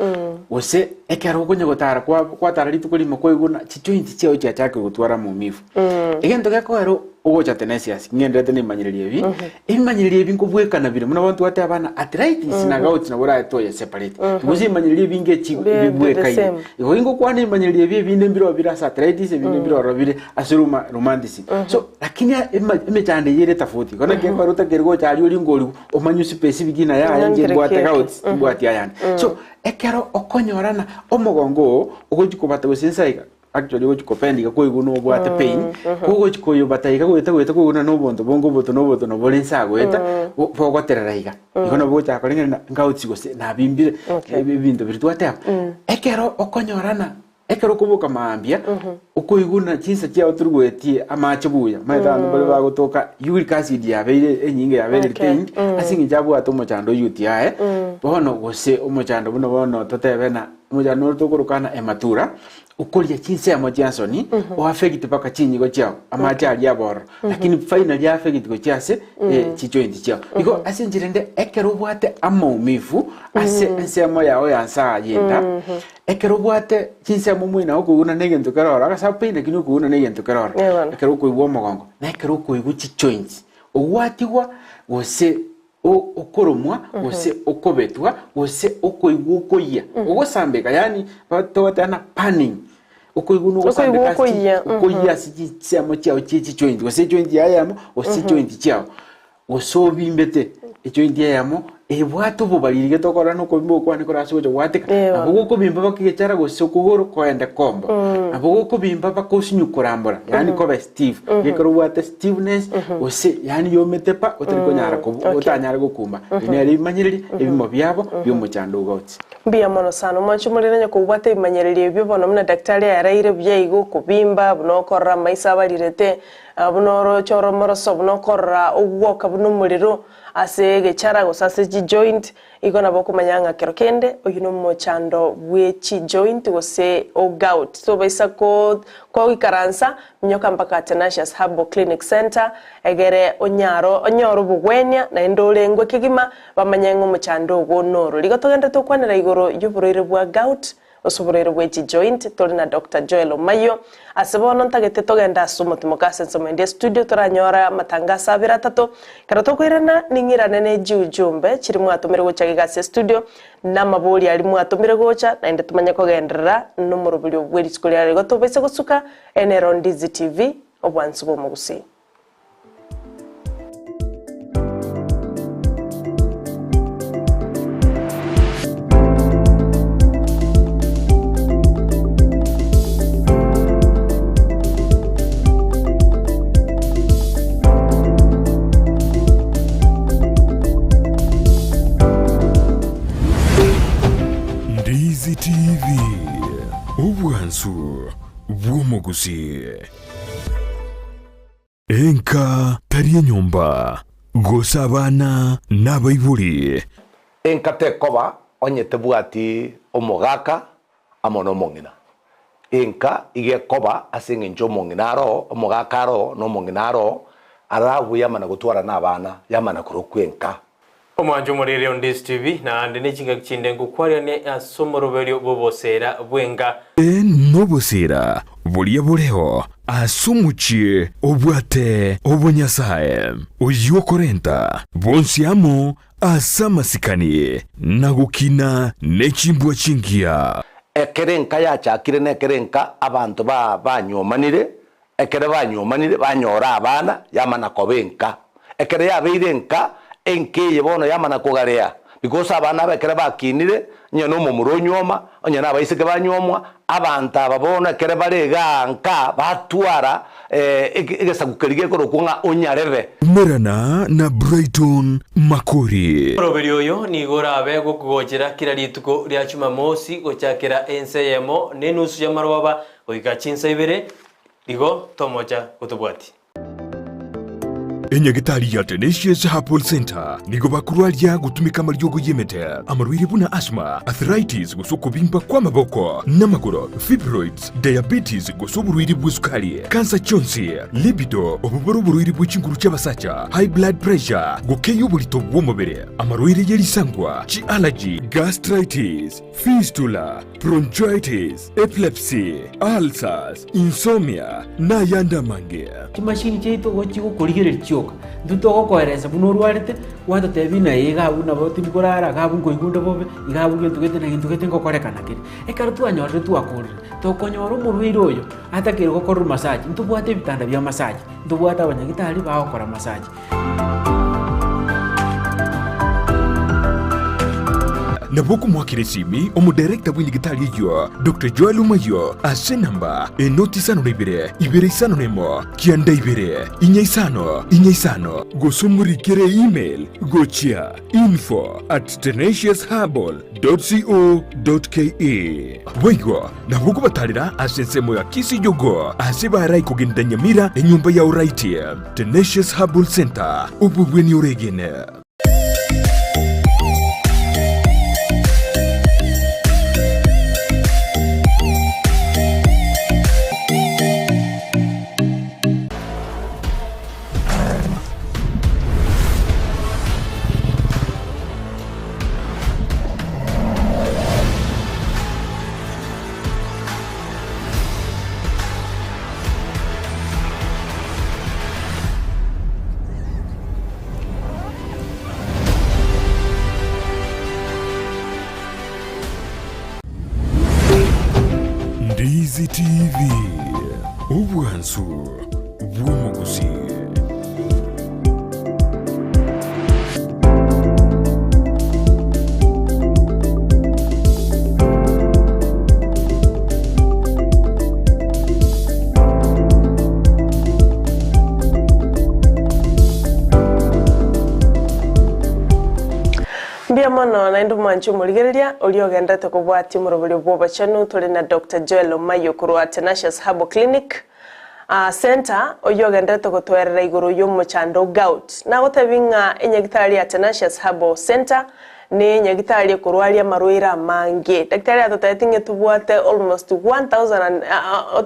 gose ekero okonya gotara kwa kwatara rituko rimo kwaigwa buna chijoints chiao chiachakire gotwara maumivu. Egento gekogera ogocha tenacious, ng'enderete na ebimanyererio ebi, ebimanyererio ebi nkobwekana bire, buna bono twateba ng'a arthritis na gout nabo oraete oye separate, gose ebimanyererio ebinge echi Bi- bi the bibwekaine. same. Igo ingokwana ebimanyererio ebi ebinde mbiroo bire ase arthritis, ebinde mbire ororo bire ase rheuma rheumatism. So lakini ema emechando eye ere tofauti, igo naki ekero otakeire gocha aria oringe oriwu omanye specific ng'a yaya inche Ng'ankere mbwate kieke. gout, timbwati ayande. So ekero okonyorana omogongo oo ogochi kobata gose nsa iga. actually ogochi kopend iga koigwa nobwate pain, kogochi koyobata iga goeta goeta koigwa na obonto bonge oboto na oboto nabo bore inse agoeta, bo- bogoterera iga. Igo nabo ogochaka koreng'ana ngauchi gose nabimbire, Okay. ebi ebinto biria twateba. Ekero okonyorana, ekero okoboka mambia, okoigwa na chinsa chiao tori goetie amache buya, omanyete abanto mbare bagotoka uric acid yabeire enyinge yabeire Okay. retained, ase eng'encho abwate omochando o UTI, bono gose omochando buna bono totebe na omochando ore tokorokana hematuria, okoria chinsemo chia nsoni, o affect mpaka chinyigo chiao, amache aria abororo, lakini finally affect gochia ase chijoint chiao. Igo ase enchera ende ekero obwate amaumivu ase ensemo yao ya nsa aye enda, ekero obwate chinsemo moino okoiguna na egento kere ororo, agase pain lakini okoiguna na egento kere ororo, Eh bono. ekero okoigwa omogongo, na ekero okoigwa chijoints, ogwatigwa gose okoromwa, gose okobetwa, gose okoigwa okoyia, ogosambeka, yaani togoteba ng'a burning, okoigwa na ogosambeka Okoigwa ase chi- okoyia, mhm. okoyia ase chinsemo chiao chie chijoint, gose ejoint yaye eyemo, gose chijoint chiao, gose obimbete ejoint eyemo ebwate obobariri gete okorora na okobimba okwane kore ase ogocha gwateka, Eeh nabo gokobimba mpaka egechara gose okogoro koende kombo, nabo gokobimba mpaka osinye korambora, yaani kobe stiff, gekero obwate stiffness gose yaani yomete pa otari konyara kobu Okay. otanyare gokumba. Ebi nere ebimanyereria ebimo biabo biomochando ogotsi. Mbuya mono sana omwanchi omorere onye kobwate ebimanyererio ebio bono buna daktari ayaraire buya iga okobimba buna okorora amaiso abarirete buna oroche oromoroso buna okorora ogwoka buna omorero ase egechara gose ase chijoint Igo nabo okomanya ng'a kero kende oyio nomochando bwe chijoint gose o gout. Tobaisa ko koikaransa, minyoka mpaka Atenasius Herbal Clinic Centre egere onyaro onyore obogwenia naende orengwe kegima bamanye ng'a omochando ogo noro. Rigo togende tokwanera igoro y'oborwaire bwa gout Ase oborwaire bwe chijoint tore na Doctor Joel Omayio. Ase bono ntagete togende ase omotimoka ase ensemo ende estudio toranyore amatangaso abere atato. Ekero tokoirana ning'irane ne chiujumbe chiria mwatomire gocha iga ase estudio na amabori aria mwatomire gocha naende tomanye kogenderera nomoroberio bwe rituko ria rero. Igo tobaise gosuka eye nero Ndizi TV obwansu bw'omogusii. Ndizi TV, obwansu bw'omogusii. Enka tari enyomba, gose abana nabaibori. Enka tekoba onye tebwati omogaka amo nomong'ina. Enka iga ekoba ase eng'encho omong'ina aroo, omogaka aroo, na omong'ina aroo, arabwo yamana gotwara nabana, yamana korokwa enka. Omwancho omoriri o Ndisi TV, naende ne chingaki chinde ngokwarianie ase omoroberio bw'oboseera bw'enka. E Noboseera boria boreo ase omochie obwate obonyasae, oyio okorenta bonsi amo ase amasikani na gokina ne chimbwa chingiya. Ekero enka yachakire na ekero enka abanto ba banywomanire, Ekero banywomanire banyora abana, yamana koba enka. Ekero yabeire enka, enka eye bono yamana kogarea, because abana aba ekero bakinire, onye na omomura onywoma, onye na abaiseke banywomwa, abanto aba bono ekero bare igaa nka, batwara egesaku keria gekorokwa ng'a onyarebe. Umerana na Brighton Makori. Omoroberi oyo nigo orabe gokogochera kera rituko ria Chumamosi gochakera ensa eyemo na enusu y'amarogoba Goika chinsa ibere, igo tomocha gotobwatia. Enyagitari ya Tenacious Herbal Centre nigo bakorwaria gotumeka amariogo y'emete, amarwaire buna asthma, arthritis gose okobimba kw'amaboko n'amagoro, fibroids, diabetes gose oborwaire bw'esukari, kansa chionsi, libido, obobore oborwaire bwe chinguru chi'abasacha, high blood pressure, gokeyia oborito bw'omobere, amarwaire ye risangwa, chi'allergy, gastritis, Fistula, bronchitis, epilepsy, ulcers, insomnia, na ayande amange. Chimashini chiaito igo chigokorigereria chioka, intwe togokoeresa buna orwarete, gwatotebia ng'a iga abwo nabo tindi korara, iga abwo nkoigwa onde bobe, iga abwo gento gete na gento gete ngokorekana kere. Ekero twanyorire twakorire, tokonyora omorwaire oyo atakeire gokorerwa massage, ntobwate ebitanda bia massage, ntobwate abanyagitari bagokora massage. Nabo okomoakera esimi omodirector bw'enyagitari eyio, Doctor Joel Omayio, ase enamba enoti isano na ibere, ibere isano na emo, kianda ibere, inya isano, inya isano. Gose omorikere email gochia info at tenaciousherbal dot co dot ke. Boigo nabo okobatarera ase ensemo ya Kisii Jogoo ase barai kogenda Nyamira enyomba ya Oraiti. Tenacious Herbal Centre, obobweni oregene. Ndizi TV, obwansu bw'omogusii. Mbuya mono naende omwanche omorigereria oria ogenderete kobwatia omoroberio bw'obochenu tore na Doctor Joel Omayio korwa Tenacious Herbal Clinic. Centre, oyio ogenderete gotoerera igoro y'omochando o gout. Nagotebi ng'a enyagitari ya Tenacious Herbal Centre ne enyagitari ekorwaria amarwaire amange. Daktari atotebeti ng'a tobwate almost 1000 and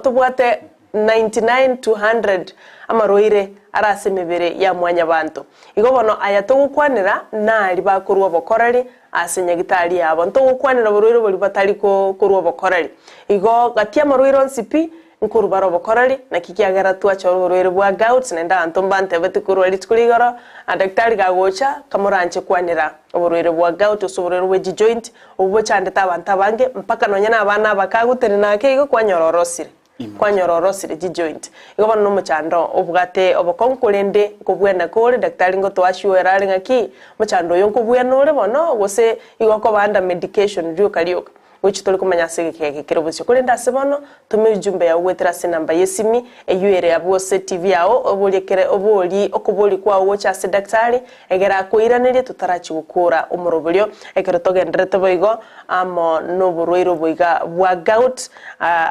tobwate 99 to 100 amarwaire are ase emebere ya mwanyabanto. Igo bono aya togokwanera nari bakorwa obokoreri ase nyagitari yabo. Ntogokwanera oborwaire boria batari korwa obokoreri. Igo gati amarwaire onsi pi, Nkorwa bare obokoreri, naki kiagera twachora oborwaire bwa gout, naende abanto mbantebeti korwa rituko ria igoro, na daktari gagocha, kamoranche kwanera oborwaire bwa gout gose oborwaire bwe chijoint, obwo bochandete abanto abange, mpaka nonya na abana abake agotenena ake igo kwanyora orosire, kwanyora orosire chijoint. Igo bono nomochando obwate obokong'u korende nkobwena kore, daktari ngotoassuere are ng'aki, omochando oyo nkobwena ore bono, gose igo okoba under medication rioka rioka. Gochia tore komanya ase egeka eke kere bosio. Korende ase bono, toma ejumbe yao goetera ase enamba y'esimi eyio ere abwo ase TV yao, oborie kere oborie okoboria kwao gocha ase daktari, egere akoiranerie totarachia gokora omoroberio ekero togendererete boigo amo noborwaire obo iga bwa gout,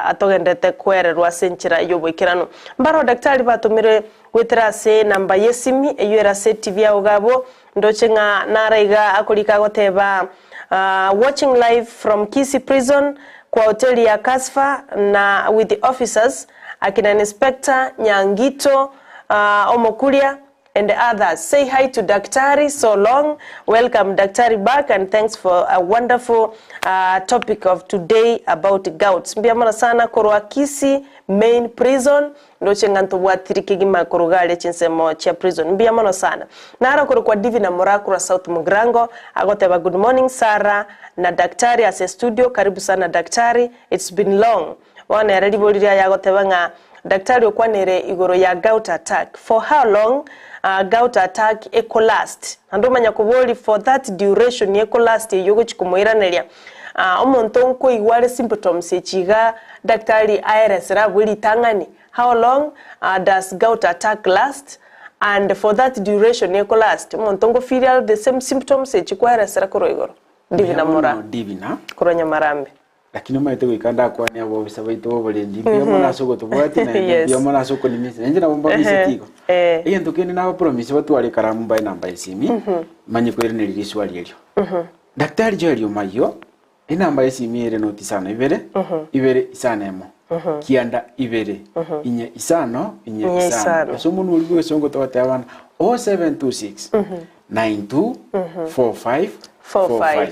atogendererete koererwa ase enchera y'oboikeranu. Mbaro daktari batomire goetera ase enamba y'esimi eyio ere ase TV yao iga abwo, Ndoche ng'a naro iga akorika agoteba, Watching live from Kisii prison kwa hoteli ya Kasfa na with the officers akina Inspector Nyangito Omokuria and others. Say hi to Daktari so long. Welcome Daktari back and thanks for a wonderful topic of today about gouts. Mbuya mono sana korwa Kisii main prison. Ndoche ng'a ntobwatiri kegima korwa aria chinsemo chia prison. Mbuya mono sana. Naro korokwa Divina Moraa korwa South Mugirango agoteba good morning Sarah na daktari ase studio karibu sana daktari it's been long. Bono ere ribori riaye agoteba ng'a daktari okwanire igoro ya gout attack for how long gout attack eko last? Naende omanya kobori for that duration eko last eyio ogochi komoiraneria Omonto nkoigwa are symptoms echi iga daktari aeresere abwe ritang'ani, how long does gout attack last and for that duration eko last omonto ngo feel are the same symptoms echi kwaeresera korwa igoro? Divina Mbuya mono Moraa Divina. korwa Nyamarambe. Lakini omanyete goika ndakwane abobisa baito boborendi mbuya mono ase ogotobwatia naende Yes. mbuya mono ase okonimisa nainche nabo mbabiseti igo. Eh. Egento kende nabapromise batware ekaramu mbae enamba ya esimi manye koiraneria riswali erio. Daktari Joel Omayio, enamba y'esimi ere noti isano ibere, ibere isano emo, kianda ibere, inye isano, inye Inye isano. isano. Ase omonwa oria bw'egesongo togoteba bana 0726 92 45 45.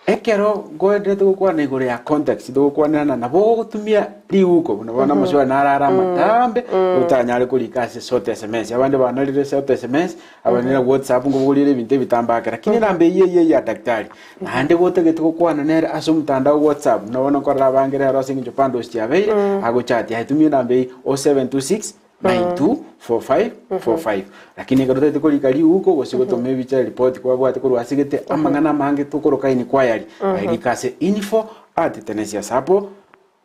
Ekero nkoenderete gokwana igoro ya context togokwanerana nabo ogotumia riuko buna bono amaswali naro are amatambe otanyare korika ase short sms abande banarire short sms Abande na WhatsApp nkobogorire ebinto ebitambake lakini enamba eyio eyio ya daktari naende gotagete gokwana nere ase omotandao WhatsApp buna bono nkorora abange rero ase eng'encho bundles chiabeire agochatia aye tumia enamba eyio 0726. 924545 Lakini ekero totaete korika riuko gose gotoma ebicha eripoti kwabwate korwa ase gete amang'ana amange tokoroka inquiry aye rika ase info at tenesiasapo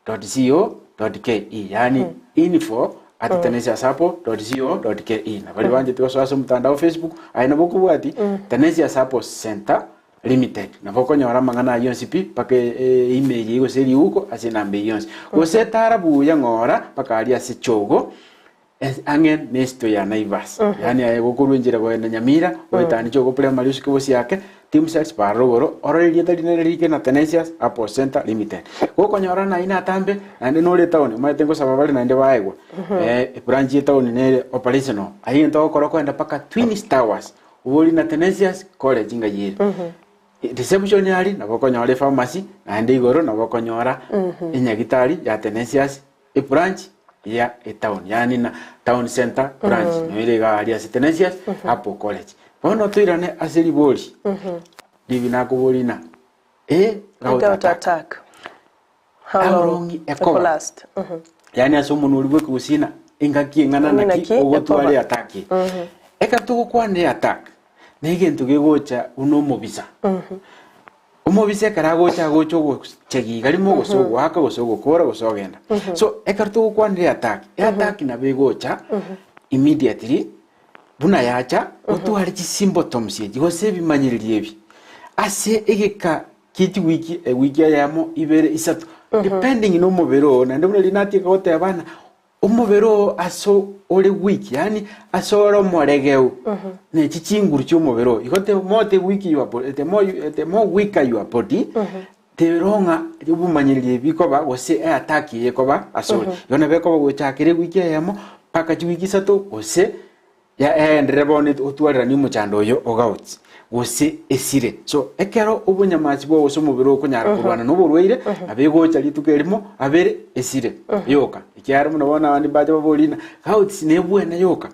dot co dot ke yaani info at tenesiasapo dot co dot ke na baria banchete gosoa ase omotandao Facebook aye nabo okobwati Tenesia Sapo Center Limited nabo okonyora amang'ana ayio onsi pi mpaka email eyio gose eriuko ase enamba eyio yonsi. Gose tara buya ng'ora mpaka aria ase chogo ang'e nesito ya Naivas yaani aye gokorwa enchera kogenda Nyamira goetania chogo primary osuke bosiake team cells bara rogoro orore erieta rinene ririke na Tenesias Apple Center Limited. Gokonyora naye natambe naende nore etown omanyete ngosaba bare naende baegwa ebranch ya etown nere operational ayio egento ogokora okogenda mpaka Twins Towers Obori na Tenesias College ng'ai ere. Reception aria nabo okonyora epharmacy naende igoro nabo okonyora enyagitari ya Tenesias ebranch ya etown yaani na town center branch noo ere iga aria ase Tenesias Apple College. Bono toirane ase ribori ribi nakoboria ng'a eh gout Gout attack. attack. How How long long ekoba? ekolast? Yaani ase omonwa oria bw'ekegusii ng'a engaki eng'ana Eng'ana naki ki ogotwara ekoba. eattack eye. Ekero togokwana eattack, na egento gegocha buna omobisa. Omobisa ekero agocha agocha ogochegi iga rimo gose ogoaka gose ogokora gose ogenda. So ekero togokwanera eattack, eattack nabo egocha immediately buna yacha otware chisymptoms echi gose ebimanyererio ebi ase egeka Kie chiwiki, ewiki eyemo, ibere, isato, depending na omobere oo, naende buna riria natieka goteba ng'a omobere oo ase ore weak yaani ase ore omoregeu, na echi chinguru chia omobere oo, igo the more the weak your body, the more you the more weaker your body, the longer obomanyereri ebi bikoba gose eattack eye ekoba asore. Igo nabo ekoba gochakera ewiki eyemo mpaka chiwiki isato gose. Yaenderere bono otwareranie omochando oyo o gout, gose esire. So ekero obonyamasi bwao gose omobere okonyara korwana na oborwaire, nabo egocha rituko erimo abere esire yoka. Ekiagera buna bono abande mbache baborie ng'a gout nebwene yoka.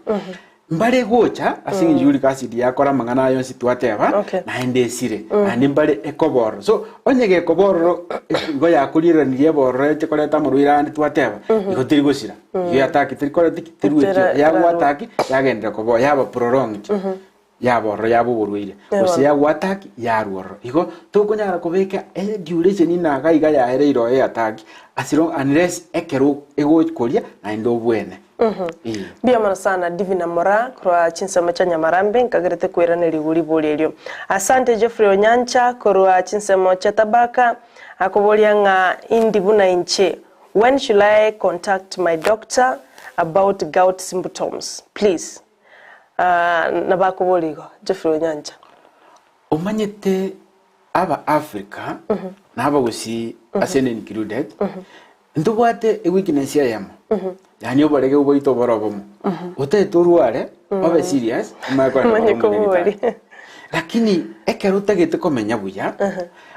Mbare egocha ase eng'encho uric acid yakora amang'ana aya onsi twateba, Okay. naende esire, naende mbare ekobororo. So onye gekobororo igo yakoriereranirie ebororo eche koreta amarwaire ande twateba, igo teri gosira. Igo yataki teri koreti ki? Terueti Tera- yagwataki yagenderera koba yaba prolonged yaba ororo yaba oborwaire gose yagwataki yarwa ororo. Igo tokonyara kobeka eduration ina iga iga yaereire oye eyataki as long unless ekero egokoria naende obwene. Ee. Mbuya mono sana Divina Moraa korwa chinsemo chia Nyamarambe nkagerete koiraneria rigori erio. Asante Geoffrey Onyancha korwa chinsemo chia Tabaka akoboria ng'a indi buna inche When should I contact my doctor about gout symptoms please? Nabo akoboria igo Geoffrey Onyancha. Omanyete aba Africa na abagusii ase ende included, ntobwate eweakness eyemo, yaani oborege bwaito bore obomo. Otagete orware, obe serious, omanye kogenda Omanye korora omonyagitari. koboria. Lakini ekero otagete komenya buya,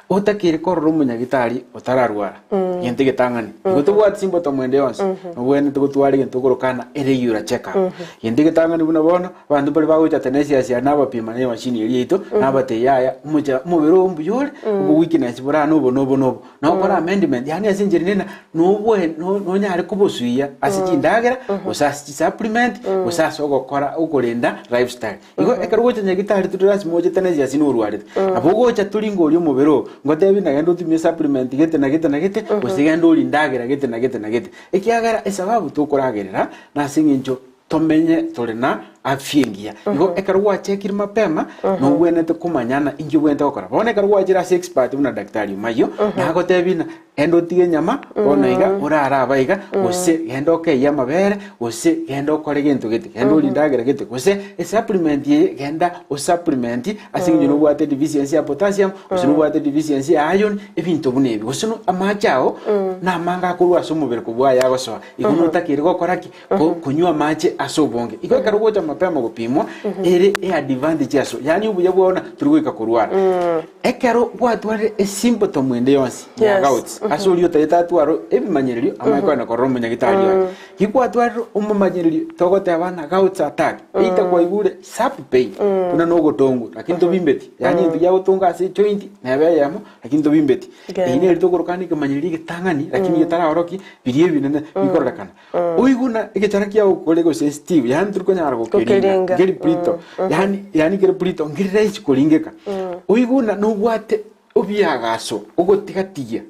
Otakeire korora omonyagitari otararwara, gento egetang'ani. Igo tobwati symptom ende yonsi, nobwenerete gotwara egento okorokana eregular check up. Gento egetang'ani buna bono, abanto mbare bagocha Tenesia ase nabapima na emachine eria yaito, nabatebia yaya, omocha omobere oo mbuya ore, obo weakness bore aa nobo nobo nobo. Nokore amendment, yaani ase enchera ende nobwe nonyare kobosuia ase chindagera, gose ase chisupplement, gose ase ogokora okorenda lifestyle. Igo ekero ogocha nyagitari tori lasima oche Tenesia ase norwarete. Nabo ogocha tori ngoria omobere oo, ngotebi ng'a genda otumie supplement gete na gete na gete, gose genda orie endagera gete na gete na gete. Ekiagera esababu tokoragerera nase eng'encho tomenye tore na afya engiya. Igo ekero gwachekire mapema, nobwenerete komanyana inki obwenerete gokora. Bono ekero gwachire ase expert buna daktari Omayio, nagotebi ng'a Genda otige enyama bono iga, orare aba iga, gose genda okeyie amabere, gose genda okore gento gete, genda orie endagera gete, gose esupplement eye genda osupplement ase eng'encho nobwate deficiency ya potassium, gose nobwate deficiency ya iron, ebinto buna ebi. Gose no amache ao namange akorwa ase omobere kobua aya agosoa, igo notakeire gokora ki? Ko konywa amache ase obonge. Igo ekero ogocha mapema. mapema gopimwa, ere eadvantage aso, yaani obuya bwao na tori goika korwara. Ekero gwatwarire esymptom ende yonsi ya gout, ase oria otagete atware ebimanyererio, amanye kogenda korora omonyagitari oye. Gikwatwarire omomanyererio togoteba ng'a gout attack, either kwaigure sharp pain, buna na ogotongwa, lakini tobimbeti, yaani egento giagotonga ase ejoint neba eyemo, lakini tobimbeti. Eyio neri tokoroka ng'a ekemanyererio egetang'ani, lakini getaraoroki biria ebinene bikororekana. Oigwe buna egechara kiago kore gose sensitive, yaani tori konyara gokeringa, Gokeringa. nkeri brittle, yaani yaani kere brittle, nkeri rahisi koringeka. Oigwe buna nobwate obiagaso ogotigatigia,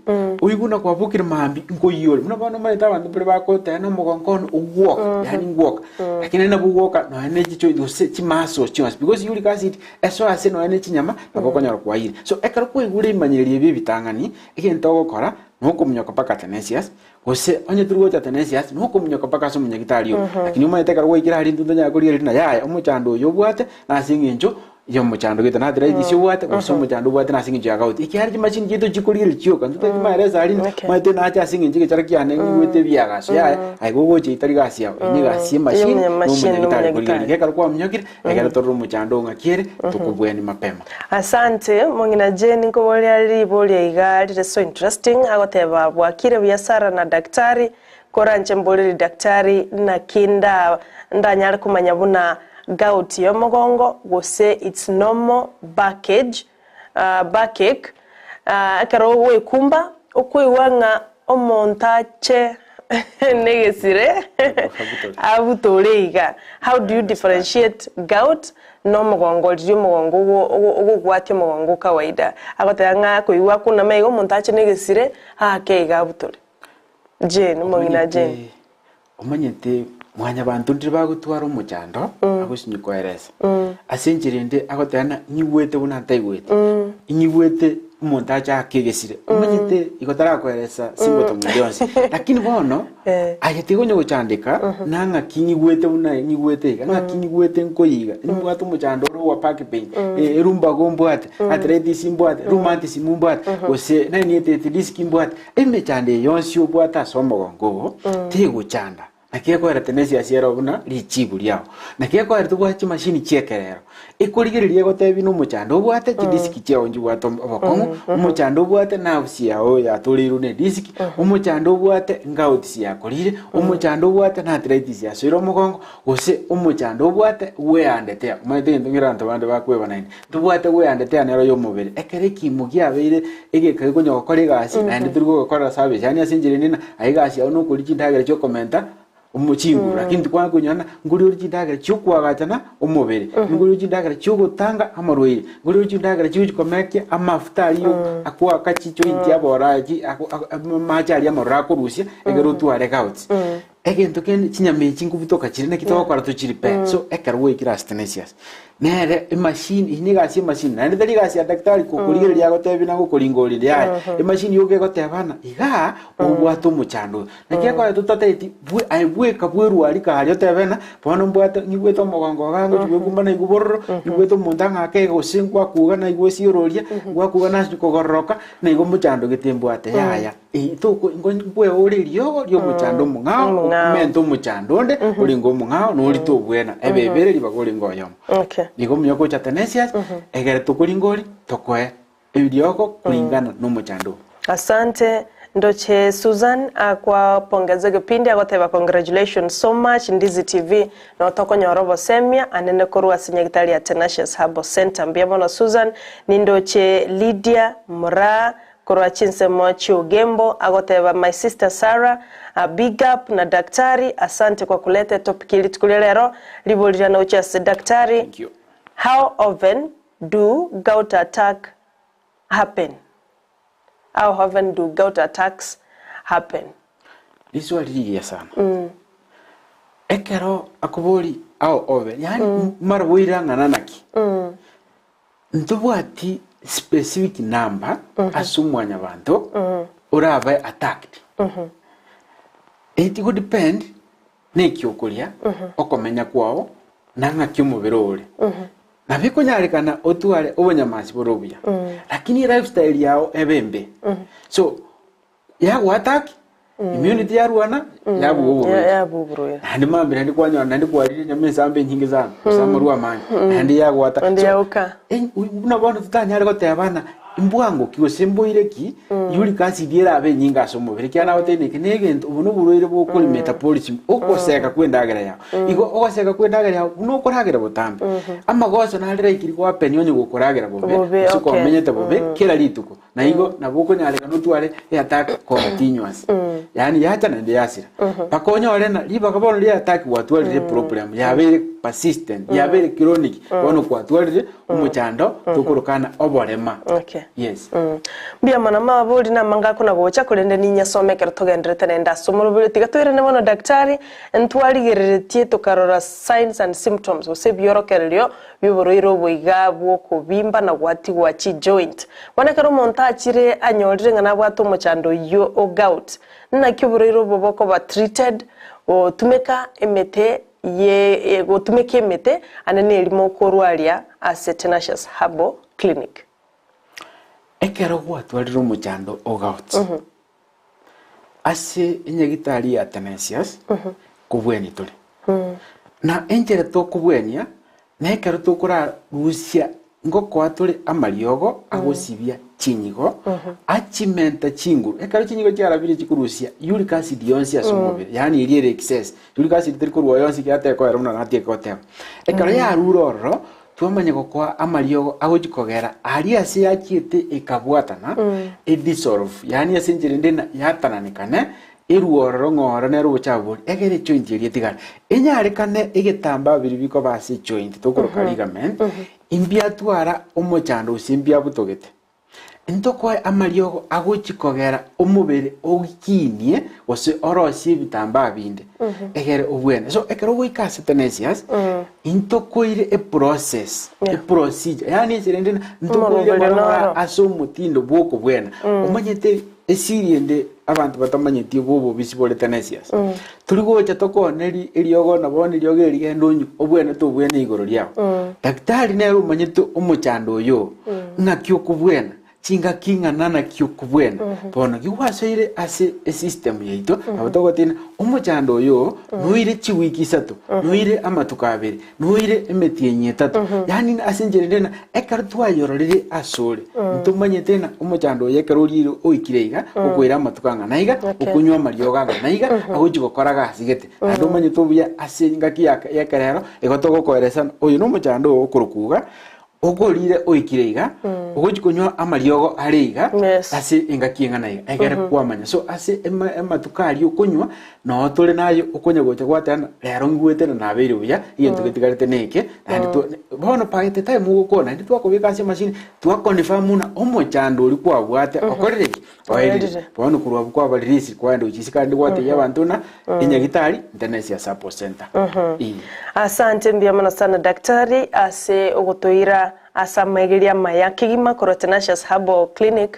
oigwe buna kwabokire mambia nkoiyore, buna bono omanyete abanto mbare bagoteba na omogongo one ogwoka, yaani ngwoka, lakini naende nabo ogwoka nonya ne chijoint gose chimuscles chionsi because uric acid esoa ase nonya ne chinyama nabo okonyora kwaiyire. So ekero kwaigure ebimanyererio ebi ebitang'ani, egento ogokora nokominyoka mpaka Athanasius, Gose onye tori gocha Tenesias, nokominyoka mpaka ase omonyagitari oo. Lakini omanyete ekero gwaikire aria intwe ntonyare korigereria ng'a yaya, omochando oyo obwate nase eng'encho y'omochando gete na arthritis obwate, gose omochando obwate nase eng'encho ya gout. Ekiagera chimashini chiaito chikorigereria chioka, intwe tari maeresa aria ng'a Okay. omanyete nache ase eng'encho egechara kiane ng'igwete ebiagaso, yaya, aye gogocha eyio tari gasi yao, eyio negasi y'emashini Eyio na emashini na omonyagitari omonyagitari. korigereria. Ekero kwaminyokire, ekero torore omochando oo ng'aki ere, tokobweni mapema. Asante mong'ina Jane nkoboria riboria iga rire so interesting agoteba bwakire buya Sarah na daktari koranche mboreri daktari naki nda ndanyare komanya buna gout yomogongo gose it's normal backage backache ekero ogwekumba okoigwa ng'a omonto ache negesire abutore iga how do you differentiate gout na omogongo riria omogongo ogogwatia omogongo o kawaida agoteba ng'a akoigwa akuname iga omonto ache negesire aake iga abutore Jane omong'ina Jane. Omanyete mwanyabanto ndire bagotwara omochando agosinywa koeresa ase enchera ende agoteba ng'a nyigwete buna ntaigwete inyigwete omonto ache ake egesire omanyete igo tarakoeresa symptom ende yonsi lakini bono aye tigonya gochandeka na ng'aki nyigwete buna nyigwete iga ng'aki nyigwete nkoiga nimbwate omochando ore owa back pain erumbago mbwate arthritis mbwate rheumatism mbwate gose nenietete disk mbwate Emechando eye yonsi obwate ase omogongo oo tegochanda, naki ekoerete nesiasi ero buna richibu riao. Naki ekoerete obwate chimashini chi'ekerero, ekorigereria egotebia nomochando obwate, chidisiki chiao nchibwate obokong'u, omochando obwate nerves yao yatoreirwe ne edisiki, omochando obwate ngouts yakorire, omochando obwate na arthritis yasoire omogongo, gose omochando obwate weandetea. Omanyete egento nkere abanto bande bakweba naende. Tobwate gweandetea nero y'omobere, ekero ekiimo kiabeire egeka gekonya gokora egasi, naende tori gogekorera service, yaani ase enchera ende ng'a aye egasi yao nokoria chindagera chiokomenta omo chinguru, lakini tikwanya konyora ng'a nkoria ore chindagera chiokoagachana omobere, nkoria ore chindagera chiogotanga amarwaire, nkoria ore chindagera chigochi komekia amafuta aria akoaka chijoint abora chi ako ako amache aria amaroro akorusia ekero otware gout. Egento kende chinyama echi nkobutoka chire naki togokora tochiripe so ekero gwaikire ase Tenacious nere emachine eyio negasi y'emachine naende tari egasi ya daktari kokorigereria agotebia na gokoringa orende yaya emachine yoka egoteba ng'a igaa obwate omochando oyo. Naki ekogera totateti bwe aye bweka bwerwari karia otebe ng'a bono mbwate nyigwete omogongo igaa ngochi goekumba naigwe bororo, nyigwete omonto ang'ake iga gose ngwakuga naigwe osiororia, ngwakuga nase kogororoka naigo omochando gete mbwate yaya. Ee, toko ingo nkweore eriogo ri'omochando omong'ao, Omong'ao. omente omochando onde orenge omong'ao na orite obwena, ebe ebere ribaga orenge oyomo. Okay. Nigo omuya gocha Athanasius, egere tokoringa oria, tokoe eriogo kuringana nomochando oo. Asante ndoche Susan akwapongeza egepindi agoteba congratulations so much Ndizi TV notokonyora obosemia anene korwa ase nyagitari ya Tenacious Herbal Center mbuya mono Susan nindoche Lydia Muraa Korwa chinsemo chi'Ogembo agoteba my sister Sarah a big up na daktari asante kwa kuleta etopic ye rituko ria rero ribori riane gochia ase daktari Thank you. how often do gout attack happen how often do gout attacks happen. Riswali rigiya sana. Ekero akobori how often yaani mara boira ng'ana naki. Ntobwati specific number ase omwanyabanto orabe attacked. It go depend neki okoria, okomenya kwao, na ng'aki omobere ore. Nabo ekonyarekana otware obonyamasi bore obuya, lakini lifestyle yao ebe embe. So, yagoattack. Immunity yarwana yabua oborwaire. Yabua oborwaire. Naende mambia naende kwanyora naende kwarire enyama ensambe enyinge sana, gose amarwa amange, naende yagwata. Naende So, yauka. en- buna bono totanyare gotebana mbwango ki gose mboire ki, uric acid erabe enyinge ase omobere, ekiagera nagotebia eke na egento obo na oborwaire bokori metabolism, ogoseka kwa endagera yao. Igo ogoseka kwa endagera yao buna okoragera botambe, amagoso nare likely gohappen onye gokoragera bobe, Bobe, gose okay. komenyete bobe kera rituko. Na igo nabo okonyarekana otware eattack continuous, yaani yacha naende yasira. Mpaka onyore ng'a ribaga bono ria attack gwatwarire eproblem yabeire persistent, yabeire chronic, bono kwatwarire omochando tokorokana oborema. Okay. Yes. Mbuya mono mabori na amanga akona gocha korende ninyasome ekero togenderete naende ase omorobio tiga toirane bono daktari ntwarigereretie tokarora signs and symptoms gose ebiorokererio bi'oborwaire obo iga bw'okobimba na gwatigwa chijoint. Bono ekero omonto achire anyorire ng'a nabwate omochando oyio o gout, naki oborwaire obo bokoba treated gotumeka emete ye gotumeka emete ande nerimo okorwaria ase Tenacious Herbal Clinic. Ekero gwatwarire omochando o gout, ase enyagitari ya Tenacious, kobweni tore. Na enchera tokobwenia, na ekero tokorarusia ngokoa tore amariogo agosibia chinyigo, achimenta chinguru. Ekero chinyigo chiarabire chikorusia uric acid yonsi ase omobere, yaani eria ere excess. Uric acid teri korwa yonsi ekiagera tekoera buna natieke goteba. Ekero yarure ororo, twamanya gokoa amariogo agochi kogera aria ase yachiete ekabwatana, edissolve, yaani ase enchera ende yatananekane, Erwe ororo ng'a oro nere obochafu boria, egere ejoint eria etigare. Enyarekane egetambaa biria bikoba ase ejoint tokoroka ligament, imbiatwara omochando gose imbiabutogete. Ntokoe amariogo agochi kogera omobere okinie gose orosie ebitambaa binde, egere obwene. So ekero ogoika ase tenacious, intokoire eprocess, eprocedure, yaani enchera ende ntokoire Omoroberi ng'ora ng'ora noro. ase omotindo bw'okobwena. Omanyete Esiri ende abanto batamanyeti obw'obobisi bore Tenacious. Tori gocha tokooneri eriogo na bono eriogo eri genda onywe obwenete obwene igoro riao. Daktari nere omanyete omochando oyo ng'aki okobwena, chingaki ng'ana naki okobwena. Bono gigwasoire ase esystem yaito nabo togotina omochando oyo noire chiwiki isato, noire amatuko abere, Noire emetienyi etato, yaani ase enchera ende ng'a ekero twayororire asore, ntomanyete ng'a omochando oyo ekero oriire oikire iga, okoira amatuko ang'ana iga, Okay. okonywa amariogo ang'ana iga, agochi gokora gasi gete. Naende omanyete obuya ase engaki ya ya ekerero, igo togokoeresa ng'a oyo na omochando oo okorokwa iga, okorire oikire iga, ogochi konywa amariogo are iga, Yes. ase engaki eng'ana iga, egere kwamanya. So ase ema amatuko aria okonywa, Noo tore naye okonya gocha gwateba ng'a rero ngwete na nabeire buya, egento getigarete neke, naende twa bono by the time ogokora naende twakobeka ase emachine, twaconfirm buna omochando oria kwabwate okorire ki? Oerire. Oerire. Bono korwa abwo kwaba released kwaenda gochia isiko naende gwatebia abanto ng'a enyagitari Ntenensia Support Center. Eeh. Asante mbuya mono sana daktari ase ogotoira ase amaegerio amaya kegima korwa Tenacious Herbal Clinic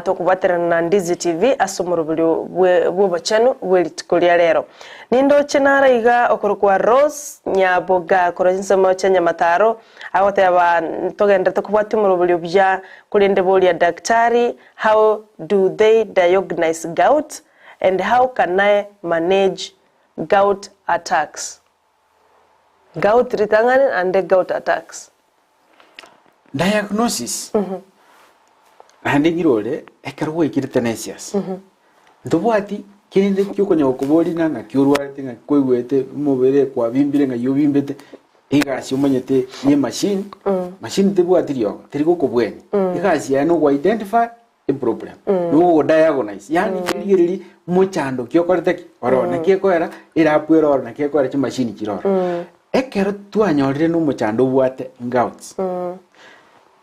Tokobwaterana na Ndizi TV ase omoroberio bw'obochenu bwe rituko ria rero. Nindoche naro iga okorokwa Rose Nyaboga korwa chinsemo chia Nyamataro agoteba togenderete kobwatia omoroberio buya korende boria daktari how do they diagnise gout and how can I manage gout attacks. Gout ritang'ani naende gout attacks. Diagnosis naende ng'irore ekero gwaikire tenacious ntobwati kende kiokonya gokoboria ng'a ng'aki orwarete ng'aki kwaigwete omobere kwabimbire ng'ai obimbete egasi omanyete ya emachine machine tebwati riogo teri gokobwenia egasi yaye nogo identify eproblem nogo diagnose yaani kerigereria mochando ki okorete ki oro naki ekoera erapu ere oro naki ekoera chimashini chire oro ekero twanyorire na omochando obwate gouts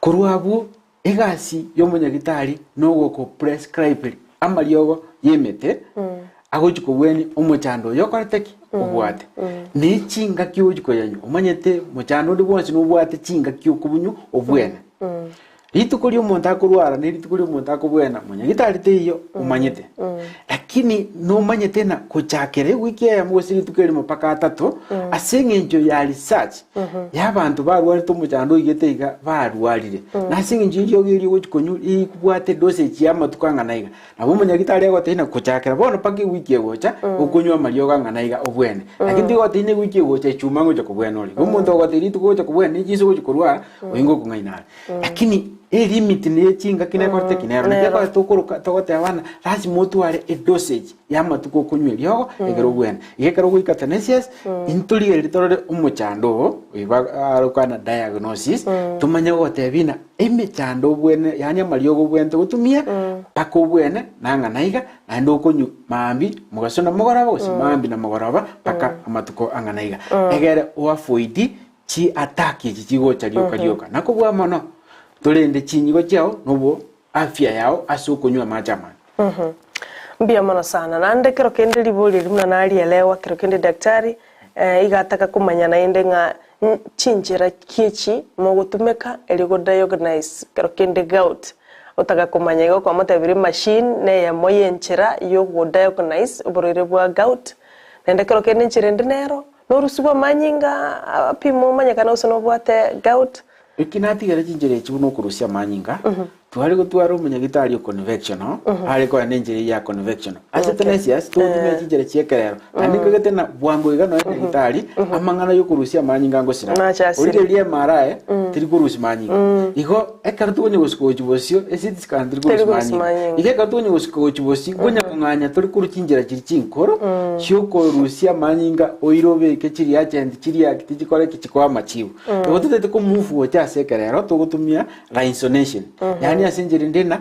korwa abwo egasi ya omonyagitari nogoko prescribe amariogo ya emete agochi kobwania omochando oyo okorete ki obwate na echingaki ogochi koyanywa omanyete mochando onde bwonsi nobwate chingaki okobonywa obwene. Rituko ri'omonto akorwara ne rituko ri'omonto akobwena, monyagitari teiyo omanyete. Lakini nomanyete ng'a gochakera ewiki eyemo gose rituko erimo mpaka atato, ase eng'encho ya research y'abanto barwarete omochando oigete iga barwarire, na ase eng'encho y'eriogi erio ogochi konywa rikobwate dosage y'amatuko ang'ana iga. Nabo omonyagitari agotebia ng'a gochakera bono mpaka ewiki egocha, okonywa amariogo ang'ana iga obwene. Lakini tigotebia ng'a ewiki egocha echuma ngocha kobwena ore. Igo omonto ogotebia rituko ogocha kobwena ne chinsa ogochi korwara, oinga okong'aina are. Lakini elimit ne chingaki nekorete ki nero. Naki Nero. ekero tokoroka togoteba ng'a lasima otware edosage y'amatuko okonywa eriogo ekero obwene. Iga ekero ogoika Tenacious, intorigererie torore omochando oo, oyo ba arokana diagnosis, tomanye gotebia ng'a emechando obwene yaani amariogo obwenerete gotumia mpaka obwene nang'ana iga, naende okonywa maambia, mogaso na mogoroba gose maambia na mogoroba mpaka amatuko ang'ana iga. Egere oavoid Chi attack echi chigocha rioka rioka nakobua mono, torende chinyigo chiao nobo afya yao ase okonywa amache amange. Mbuya mono sana. Naende kero kende ribori eri buna narielewa kero kende daktari iga ataka komanya naende ng'a chinchera ki echi mogotumeka erio go diagnose kero kende gout. Otaka komanya igo kwamotebirie emachine neyemo yenchera yogo diagnose oborwaire bwa gout. Naende kero kende enchera ende nero Norusigwe amanyinga apimwe omanyekane gose nobwate gout. Eki natigere chinchera echi buna okorusia amanyinga, tware gotwara omonyagitari o convectional, are koenda enchera eyio ya convectional. Ase Tenacious togotumia chinchera chia ekerero, naende nkagete ng'a bwango iga nonya nyagitari, amang'ana ya okorusia amanyinga ngosira. Nache asire. Origereria MRI, teri korusia manyinga. Igo ekero tokonya gosika gochia bosio, e CT scan teri Teri korusia korusia manyinga. manyinga. Igo ekero tokonya gosika gochia bosio, nkonya kong'anya tore korwa chinchera chiria chinkoro, chiokorusia amanyinga oire obeke chiria agent chiria tichikora ki chikoa amachibu. Igo totaete ko move gocha ase ekerero togotumia rhinsonation. Yaani ase enchera ende ng'a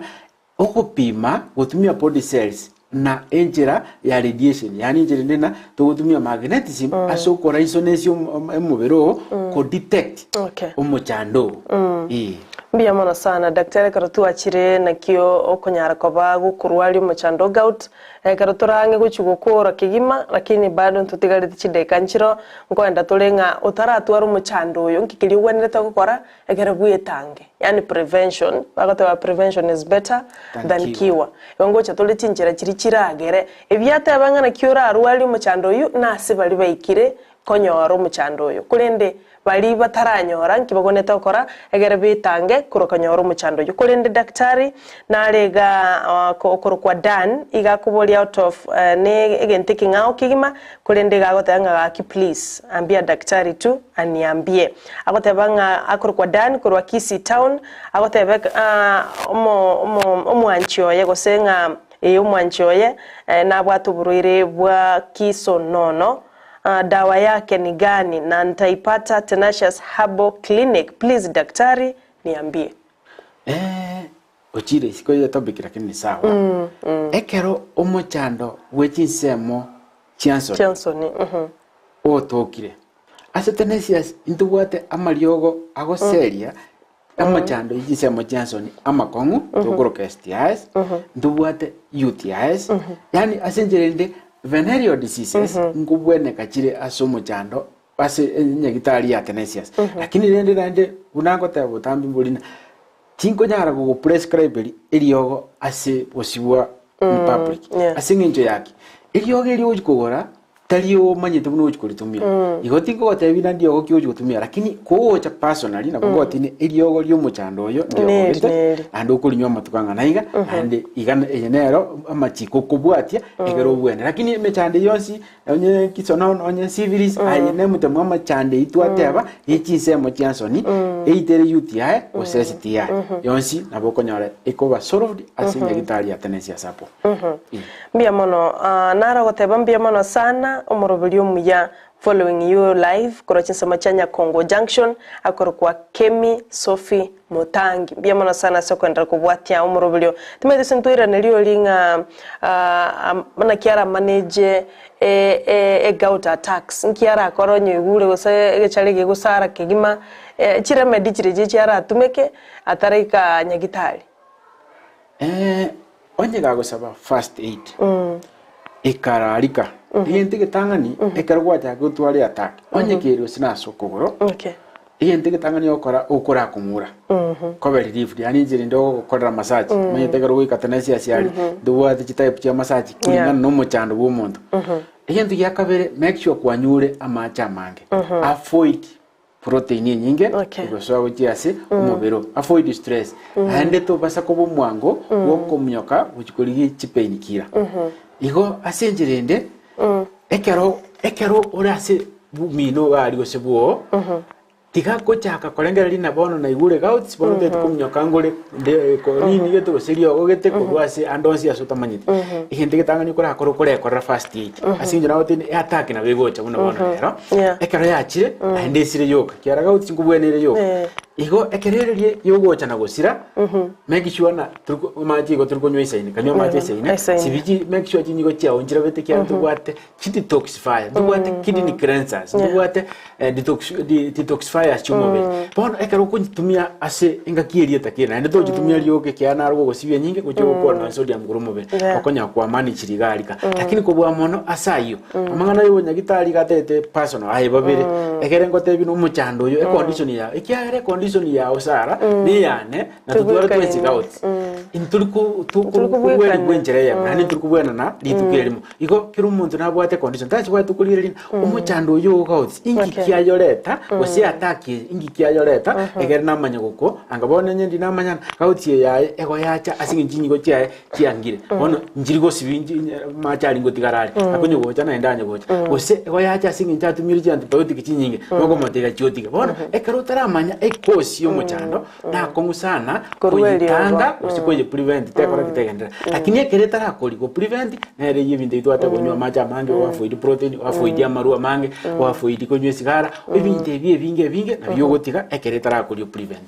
ogopima gotumia body cells na enchera ya radiation yaani enchera ende ng'a togotumia magnetism ase okorhinsonation omobere oo ko detect Okay. omochando oo. Eeh. Mbuya mono sana daktari ekero twachire nakio okonyara koba gokorwaria omochando o gout Ekero tore ang'e gochia gokoora kegima, lakini bado ntotigareti chidaeka nchiro, nkoenda tore ng'a otaratwara omochando oyo, nki keria ogwenerete gokora ekero bwetange, yaani prevention, bagoteba prevention is better Than than cure. cure. Igo ngocha tore chinchera chiria chiragere, ebiateba ng'a naki orarwarie omochando oyio, nase baria baikire konyora omochando oyo. Korende Baria bataranyora nki bagwenerete gokora egere betange korwa konyora omochando oyio. Korende daktari nare iga okorokwa Dan iga akoboria out of ne egento ekeng'ao kegima korende iga agoteba ng'a gaki please ambia daktari tu aniambie. Agoteba ng'a akorokwa Dan korwa Kisii town agoteba omo omo omwanchi oye gose ng'a ee omwanchi oye nabwate oborwaire bwa kisonono. Dawa yake ni gani na ntaipata Tenacious Herbal Clinic please daktari niambie. Eh, ochire isiko ye topic lakini ni sawa. Ekero omochando bwe chinsemo chiansoni Chiansoni, mhm. otokire ase Tenacious intobwate amariogo agoseria Amachando ye chinsemo chiansoni amakong'u tokoroka STIs, ntobwate UTIs, yaani ase enchera ende venereal diseases nkobweneka chire ase omochando ase enyagitari ya Tenacious. Lakini rende naende buna ngoteba botambe mbori ng'a tinkonyara gogoprescriberi eriogo ase bosio bwa in public. Ase eng'encho ya ki? Eriogo erio ogochi kogora Tari omanyete buna ogochi koritumia. Igo tinkogotebia buna ndiogo ki ogochi gotumia, lakini kogocha personally nabo ngogotinia eriogo riomochando oyo Neri, ndiogogete, neri. naende okorinywa amatuko ang'ana iga, naende iga eye nero amachiko okobwatia ekero obwene. Lakini emechando eye yonsi onye kisonono onye syphilis aye nemotemo amachando eywo twateba ye chinsemo chia nsoni, either ere UTI gose STI, yonsi nabo okonyora ekoba solved ase enyagitari ya Tenacious Herbal. Mbuya mono naro goteba mbuya mono sana omoroberi omuya following you live korwa chinsemo chia Nyakongo junction akorokwa Kemi Sophie Mutangi mbuya mono sana ase okoenderera kobwatia omoroberio timanyeti ase ntwairaneria oria ng'a naki ara manage e gout attacks nki arakore onye oigure gose egechara eke gegosara kegima chiremedy chiria chiaratumeke ataraika nyagitari. Onye gagosaba first aid, ekararika, egento egetang'ani ekero gwachaka gotwara eattack, onye kere gose nase okogoro, Okay. Egento egetang'ani ogokora, okorakomura, kobe relieved, yaani inche rende ogokorera massage, omanyete ekero ogoika tenacious aria, ntobwate chitype chia massage kulingana na omochando bwa omonto. Egento gia kabere, make sure kwanyure amache amange, avoid protein enyinge Okay. egosoa gochia ase omobere oo, avoid stress, naende tobasa koba omwango bwa okominyoka gochia korigia chipain killer. Igo ase enchera ende, ekero ekero ore ase bumino iga aria gose bwoo, tiga gochaka korengereria ng'a bono naigure gouts, bono ntagete kominyoka ngore nde ko nini gete gose riogo gete korwa ase ande onsi ase otamanyeti. Egento egetang'ani okorakore okorekorera first aid, ase eng'encho nagotebia ng'a eattack nabo egocha buna bono rero, Yeah. ekero yachire, naende esire yoka, ekiagera gouts nkobwenerire yoka. Eh. Igo ekero ererie yogocha na gosira, make sure ng'a toriko amache igo tori konywa esaine, kanywa amache esaine, Esaine. sibi chi make sure chinyigo chiago nchirabete ekiagera tobwate chi detoxifier, ntobwate kidney cleansers, ntobwate eh, detox de detoxifiers chia omobere. Bono ekero okonyitumia ase engaki eria etakire naende tochitumia rioka ekiagera naro gogosibia enyinge gochia gokora nonye sodium korwa omobere, Yeah. okonya kwamanage riga rika. Lakini kobua mono ase ayio, amang'ana ya obonyagitari iga atagete personal aye babere, ekere ngotebie na omochando oyo, econdition yao, ekiagera econdition yao Sarah, na eyane, na totware twensi gauts, intori ko to Ntori kobwenia kobwekana. bwa enchera eyemo, naende ntori kobwenana rituko erimo. Igo kera omonto nabwate econdition, tachibwate korigereria ng'a omochando oyo o gauts inki Okay. kiayoreta, gose attack eye inki kiayoreta, egere namanye goko anga bono onye ndi namanyana, gauts eye yaye egoyacha ase eng'encho chinyigo chiaye chiangire. Bono nchiri gosibi nchi amache aria ngotigara are, akonye gocha naende anye gocha. Gose egoyacha ase eng'encho atumire chiantibiotic chinyinge, nokomotebia chiotige. Bono ekero otaramanya ecourse ya omochando, nakong'u sana Korwa eriogo. koyetanga gose koyeprevent tekora ki tegenderera. Lakini ekero etarakori goprevent nere eyio ebinto ebio twateba konywa amache amange, oavoid protein, oavoid amarwa amange, oavoid konywa esigara, ebinto ebio ebinge ebinge nabio ogotiga ekero etarakori oprevent.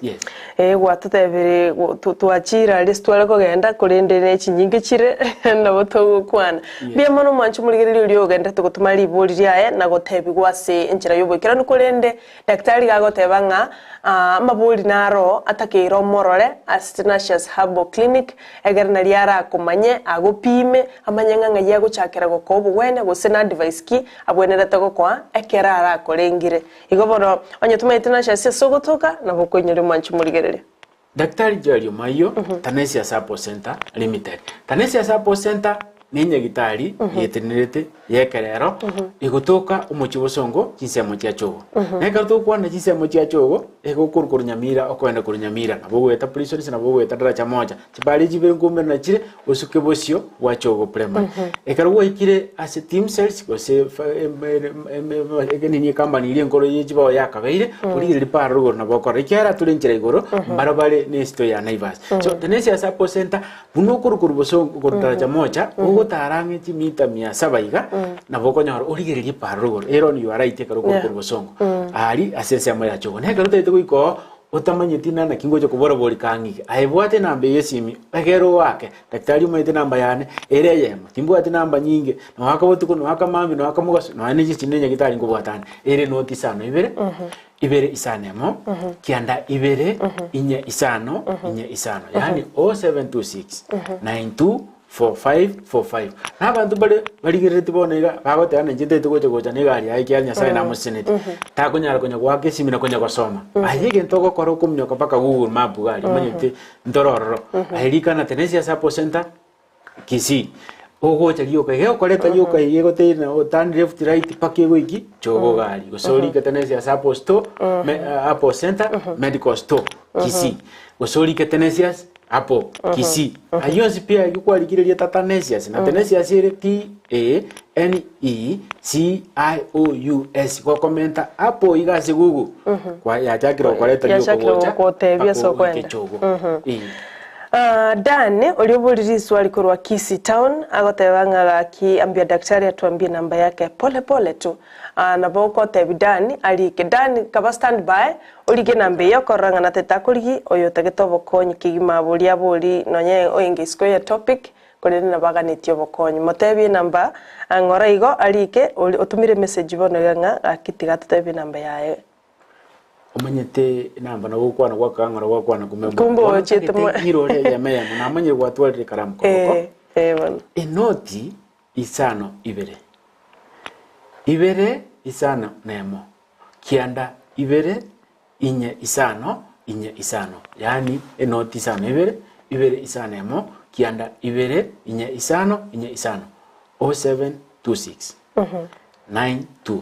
Yes. Eh, gwatotebire go- tw- twachire aria ase tware kogenda korende ne chinyinge chire nabo togokwana. Mbuya mono omwanchi omorigereria oria ogenderete gotoma ribori riaye na gotebigwa ase enchera y'oboikeranu korende Daktari gagoteba ng'a amabori naro atakeire omorore ase Tenacious Herbal Clinic, egere nario arakomanye, agopime, amanye ng'a ng'ai agochakera gokoa obogwenia gose na advice ki abwenerete gokoa ekero arakorengire. Igo bono onye tomanyete Tenacious ase ogotoka, nabo okoinyoria omwanchi omorigereria. Daktari Joel Omayio, Tenacious Herbal Centre Limited. Tenacious Herbal Centre nenyagitari yetenerete y'ekerero egotoka omochie bosongo chinsemo chia chogo. Na ekero togokwana chinsemo chia chogo, egokorwa korwa Nyamira okoenda korwa Nyamira, nabo ogoeta Prisons, nabo ogoeta Daraja Moja. Chibari echi ibere nkoumera chire osuke bosio bwa chogo primary. Ekero gwaikire ase team sales gose nini ecompany eria enkoro ye chibao yakabeire, origererie paro igoro nabo okorora. Ekiagera tore enchera igoro, mbaro bare ne esito ya Naivas. So Tenacious Herbal Centre, Buna okorwa korwa bosongo korwa daraja moja, ogotara ang'e chimita mia saba iga, nabo okonyora origererie epararo igoro, ere on your right ekero okorwa korwa bosongo, aria ase ensemo ya chogo. Na ekero otagete goika oo, otamanyeti ng'a naki ngocha kobora bori kang'ige, aye bwate enamba eye esimi, egere oake, daktari omanyete enamba yane, ere eyemo, timbwati namba nyinge, noaka botuko, noaka mambia, noaka mogaso, nonya ne chisimi ne nyagetari nkobwata ande, ere noti isano ibere. Ibere isano emo, kianda ibere, inye isano, inye isano. Yaani 0726 924545. Na abanto bare barigerereti bono iga bagoteba ng'a inche ntagete gocha gocha na egari yaye ekiagera Nyasaye namoseseneti. Takonyara konya goaka esimi na konya gosoma. Aye egento ogokora okominyoka mpaka Google map iga aria omanyete ntore ororo. Aye rikana Tenesia Support Center. Kisii, ogocha rioka iga egokoreta rioka iga egoteire o turn left right mpaka egoiki chogo gari gose orike Tenesia Apple store me Apple center medical store Kisii gose orike Tenesias Apple Kisii ayio onsi pi ayio kwarikire rieta Tanesias na Tenesias ere T A N E C I O U S gokomenta Apple iga ase Google kwa yachakire gokoreta rioka Yachakire gocha gogotebia mpaka ase oike okoenda. chogo eh. Dan, oria oborire riswali korwa Kisii town, agoteba ng'a gaki ambia daktari atuambie namba yake pole pole tu. Nabo ogotebi Dan arike. Dan kaba stand by, orike enamba eye okorora ng'a natete akorigi oyo otagete obokonyi kegima boria abori nonye oenge isiko ye topic korende nabo aganetie obokonyi. Motebie enamba ng'ora igo arike otumire emessage bono iga ng'a gaki tiga atotebie enamba yaye. Omanyete enamba nabo ogokwana gwakang'ora gwakwana kumbe mbuya. Kumbe Bono ochete ntagete mwa- ng'irore eyemo eyemo namanyire gwatwarire ekaramu koboko. Eh, eh bono. Enoti isano ibere, ibere isano na emo, kianda ibere, inye isano, inye isano. Yaani enoti isano ibere, ibere isano emo, kianda ibere, inye isano, inye isano. 0726 92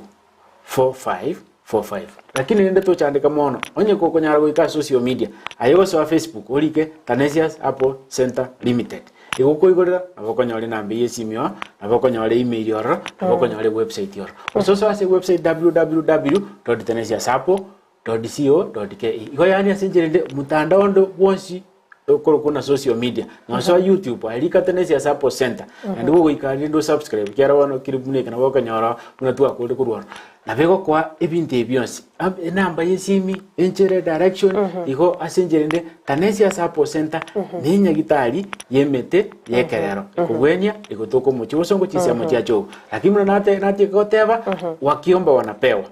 4545. Lakini rende tochandeka mono, onye gokonyara goika ase social media, aye gosoa Facebook orike Tanesius Apple Center Limited. Igo okoigorera nabo okonyora enamba eye esimi oo, nabo okonyora email ororo, nabo okonyora ewebsite ororo. Gose osoe ase ewebsite www.tenesiusapple.co.ke. Igo yaani ase enchera ende motandao onde bwonsi okorokwa na social media, nosoa YouTube aye rika Tenesius Apple Center, naende gogoika aria rende osubscribe ekiagera bono kere buna eke nabo okonyora buna twakorire korwa ororo. Nabo egokoa ebinto ebi bionsi, am- enamba ya esimi, enchera edirection, igo ase enchera ende Tanesius Apple Center na enyagitari ya emete ya ekerero ekogwenia egotoka omochie bosongo chinsemo chia chogo. Lakini buna nate natieka goteba, wakiomba wanapewa.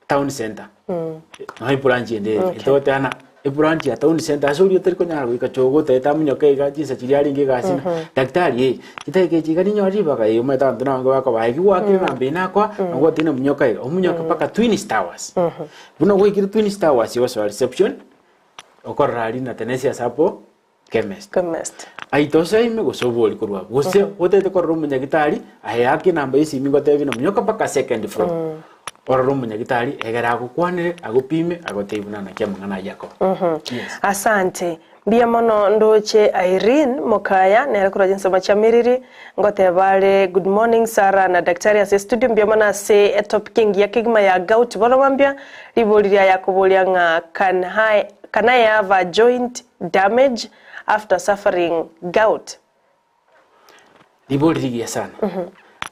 Town center. Nonya ebranch ende ere. Etogoteba ng'a ebranch ya town center ase oria otari konyara goika chogo otaete amonyoke iga chinsa chiria arenge egasi ng'a daktari eh, chidakika echi iga ninyore ribaga eh, omanyete abanto nabange bakoba eki gwakire namba eye nakoa, nabo gwateba monyoka iga, omonyoke mpaka Twins Towers. Buna gwaikire Twins Towers osoa reception, okorora aria na Tenesius Apple chemist. Chemist. Aye tosoe ime gose obori korwa abwo, gose otagete korora omonyagitari, aye ake enamba ya esimi ngotebie buna monyoka mpaka second floor. Orore omonyagitari egere agokwanere, agopime, agotebie buna naki amang'ana ayio akoba. Yes. Asante. Mbuya mono ndoche Irene Mokaya nere korwa chinsemo chia Miriri ngoteba are good morning Sarah na daktari ase estudio mbuya mono ase etopic engiya kegima ya gout bono mambia ribori riaye akoboria ng'a can I, can I have a joint damage after suffering gout. Ribori rigiya sana.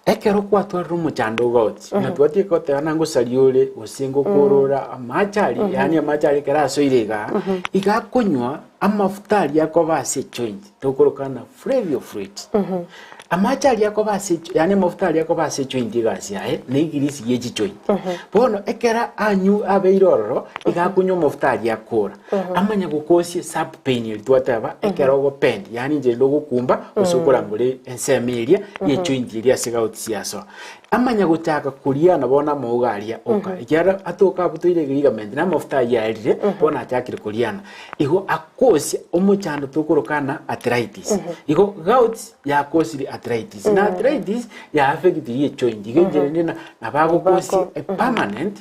Ekero kwatwarire omochando o gout, buna twatiga goteba ng'a ngosaria ore gose ngokorora amache aria, yaani amache aria ekero asoire igaa, iga akonywa amafuta aria akoba ase ejoint, tokoroka ng'a flavio fluid. Amache aria akoba ase ejo yaani amafuta aria akoba ase ejoint egasi yaye, na egirisi ya echijoint. Bono ekero anyu abeire ororo, iga akonywa amafuta aria akora. Amanye gokosia sub pain eria twateba ekero ogopend yaani inche rende ogokumba gose okorambora ensemo eria ye joint eria ase gout chiasoa. Amanye gochaka koriana bono amauga aria oka ekiagera atoka abutoire ligament na amafuta ayio aerire bono achakire koriana. Igo akosia omochando tokorokana arthritis. Igo gout yakosirie arthritis na arthritis ya affectirie ejoint igo enchera ende na nabo agokosia a permanent.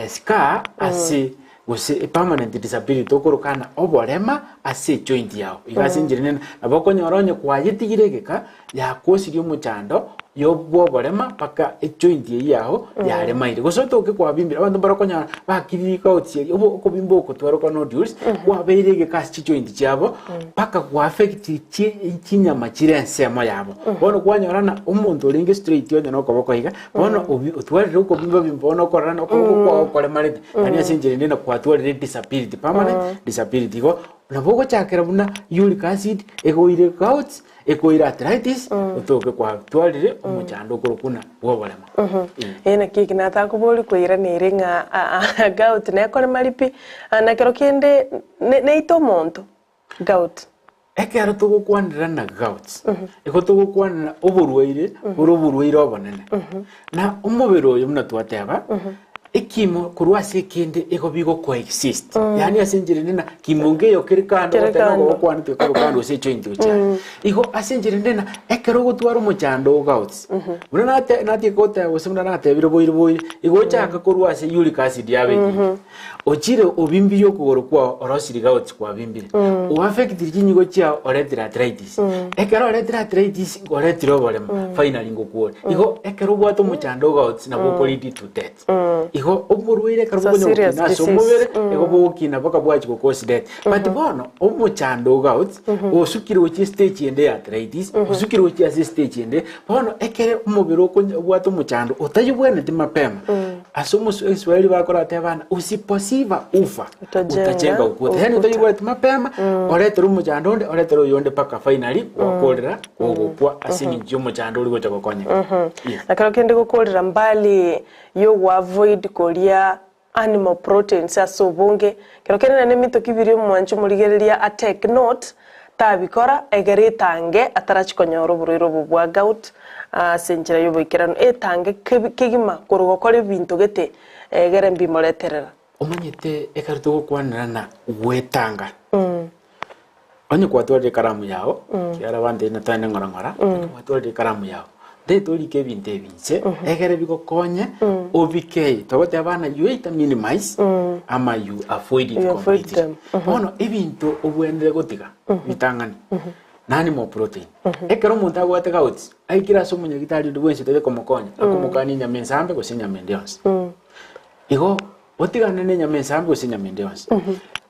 Scar ase gose a permanent disability okorokana oborema ase ejoint yao. Iga ase enchera enene nabo okonyora onye kwayetigire egeka yakosirie omochando yo bwa oborema mpaka ejoint eyio yao yaremaire. Gose otoke kwabimbire abanto mbare okonyora bakiriri gout obo okobimba oko twaroka nodules kwabeire egeka ase chijoint chiabo mpaka gwa affect chi chinyama chire ensemo yabo. Bono kwanyora ng'a omonto orenge straight onye na okoboko iga Bono obi otwarire okobimba-bimba bono okorora na okoboko kwao koremarete, yaani ase enchera ende nakwatwarire disability, permanent disability. Igo nabo ogochakera buna uric acid, egoire gout, ekoire arthritis, otoke kwatwarire omochando okorokwa buna bwa oborema. Eh. Ee naki eki natakoboria koiranere ng'a aa gout nekoremari pi, na kero kende ne neite omonto gout. Ekero togokwanera na gout, igo togokwanera oborwaire bore oborwaire obonene. Na omobere oyo buna twateba, ekimo korwa ase ekende igo bigo coexist. Yaani ase enchera ende na kimo nkeyo kere kando Kere goteba kando. ogokwana tikoba kando gose ejoint gochia are. Igo ase enchera ende na ekero ogotwara omochando o gout, buna nate natiga goteba gose buna natebire boire boire, igo ochaka korwa ase uric acid yabe enyinge. Ochire obimbirie okogoro kwao orosirie gouts kwabimbire. Oaffectiri chinyigo chiao oretire arthritis. Ekero oretire arthritis oretire oboremo finally ngokwore. Igo ekero obwate omochando o gouts nabo oko lead to death. Igo oborwaire ekero It's a bokonya serious gokina ase disease. omobere igo bogokina mpaka bwachia gocause death. But bono omochando o gouts osukire gochia estage ende ya arthritis, osukire gochia ase estage ende, bono ekere omobere okonya obwate omochando otayobwenereti mapema, Ase Omoisraeli bakorateba ng'a usiposiva ufa, Utajenga utajenga ukuta. Yaani ukuta. otaigweti mapema, oretere omochando onde, oretere oyonde mpaka finally gwakorera gogokwa ase eng'encho y'omochando oria gocha gokonyeka. Yes. Na kero kende gokorera mbali yogoavoid koria animal proteins ase obonge, kero kende naende emitoki biria omwanchi omorigereria a take note. Tabikora egere etange atarachi konyora oborwaire obo bwa gout ase enchera y'oboikeranu, etange kegima korwa gokora ebinto gete egere mbimoreterera. Omanyete ekero togokwanerana gwetanga, onye kwatwarire ekaramu yao, ekiagera abanto eye natogende ng'ora ng'ora, onye kwatwarire ekaramu yao, ntagete orike ebinto ebi inche, egere bigokonye obikei, togoteba bana you either minimize ama you avoid it You avoid completely. them. Bono ebinto obwenerete gotiga bitang'ani, nani more protein. Ekero omonto abwate gout, aikire ase omonyagitari onde bwensi otagete komokonya, akomokania enyama ensambe gose enyama ende yonsi. Igo otigane nenyama ensambe gose enyama ende yonsi.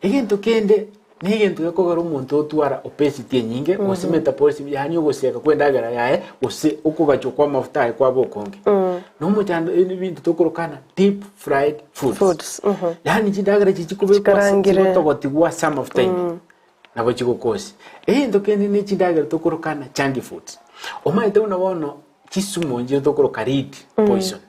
Egento kende negento gekogera omonto otwara obesity enyinge gose metabolism yaani ogosieka kwa endagera yaye gose okogachwa kwa amafuta aye kwaba okonge. Na omochando ebinto tokorokana deep fried foods. Foods, Yaani chindagera echi chikobekwa ase Chikarangire. chigotogotigwa ase amafuta ime nabo chigokosia. Egento kende ne chindagera tokorokana junk foods. Omanyete buna bono Chisumu nchire tokoroka lead poison.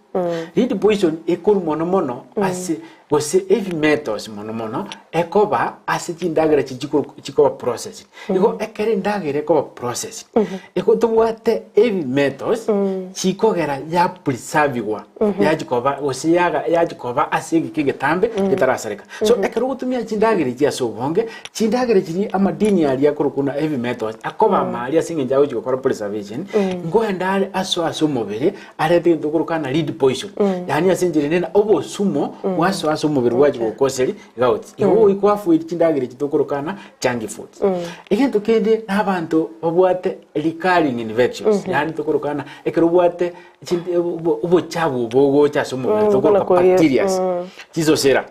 Lead poison ekorwa mono mono ase gose heavy metals mono mono ekoba ase chindagera chiria chikoro chikoba processed. Igo ekero endagera ekoba processed, igo tobwate heavy metals chikogera ya preservigwa yachi koba gose yaga yachi koba ase egeka egetambe getarasareka. So ekero ogotumia chindagera echi ase obonge, chindagera chiria amadini aria akorokwa buna heavy metals akoba amaaria ase eng'encho agochi gokora preservation, nkoenda are asoe ase omobere arete egento okorokana na lead poison. Yaani ase enchera ende na obosumo bwasoa ase omobere bwachi gokoseri gout. Igo goika oavoid chindagera echi tokorokana junk foods. Egento kende na abanto babwate recurring infections, yaani tokorokana ekero obwate chinde obo obochabu bogocha ase omobere Mm, tokoroka buna koria, bacterias chisosera.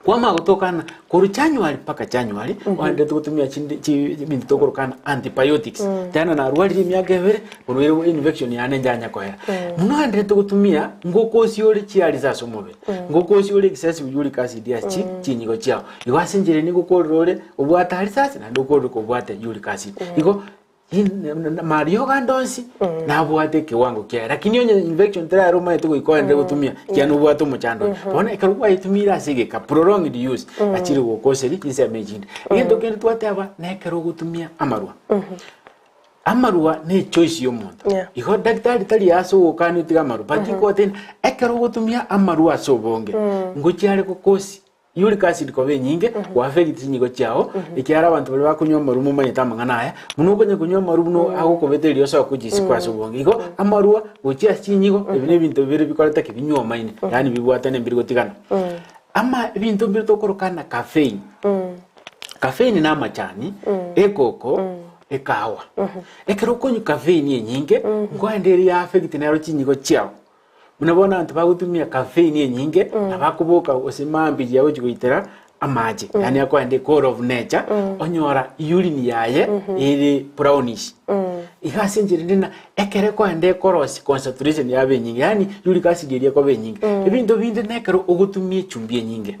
Kwamanya gotokana korwa January mpaka January ogenderete gotumia chinde chi ebinto tokoroka ng'a antibiotics tena narwarire emiaka ebere borwaire infection yane njanya koera. Buna ogenderete gotumia ngokosia ore chiarise ase omobere, ngokosia ore excessive uric acid ase chi chinyigo chiao. Igo ase enchera eye nigo okorora ore obwate ulcers naende okorore kobwate uric acid. Igo Mariogo ande onsi nabwate ekewango kiaye, lakini onye infection terare omanyete goika oende gotumia ekiagera nobwate omochando oyo. Bono ekero gwayetumiire ase egeka prolonged use, achire gokoseria chinsemo echinde. Egento kende twateba na ekero ogotumia amarwa, amarwa ne echoice ya omonto. Yeah. Igo daktari tari ase ogokania otige amarwa, but ikoteba ekero ogotumia amarwa ase obonge, ngochia are gokosia Uric acid koba enyinge, goaffect chinyigo chiao, ekiagera abanto baria bakonywa amarwa momanyete amang'ana aya, buna okonya konywa amarwa buna agokobeta erio osoe kochisiko ase obonge. Igo amarwa gochia ase chinyigo, ebi na ebinto bibere bikorete ki? Binywomaine, yaani bibwatane mbiri gotigana. Ama ebinto mbire tokoroka na caffeine, caffeine na amachani, ekoko, ekahawa. Ekero okonywa caffeine enyinge, nkoenda ere ya affect nero chinyigo chiao. Buna bono abanto bagotumia caffeine enyinge, nabo akoboka gose mambia riria agochia goitera amache, yaani akoenda ecall of nature, onyora urine yaye ere brownish. Iga ase enchera ende na ekero ekoenda ekorosia concentration yaba enyinge, yaani uric acid eria ekoba enyinge. Ebinto binde na ekero ogotumia echumbi enyinge,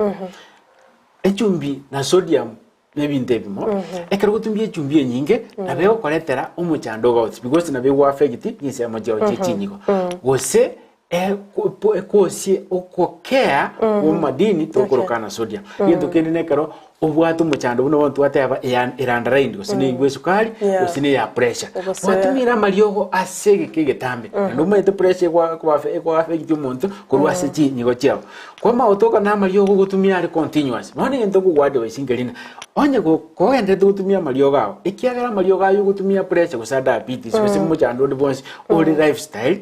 echumbi na sodium nebinto ebimo, ekero ogotumbia echumbi enyinge, nabo egokoretera omochando ogots because nabo egoaffect chinsemo chiao chie chinyigo. Gose eko- ekosie okokea kwa amadini tokorokana sodium. Egento kende na ekero obwate omochando buna bono twateba eya erandaraindi gose na eywo esukari Yeah. gose na eya pressure. Gose- Gwatumire amariogo ase egeka egetambe, naende omanyete pressure egwa ekoafe ekoaffect omonto korwa ase chinyigo chiao. Kwamanya gotoka namariogo ogotumia are continuous, bono egento nkogoadvise nkeri ng'a onye go kogendererete gotumia amariogo ao, ekiagera amariogo aywo ogotumia pressure gose diabetes gose mochando onde bwonsi ore lifestyle,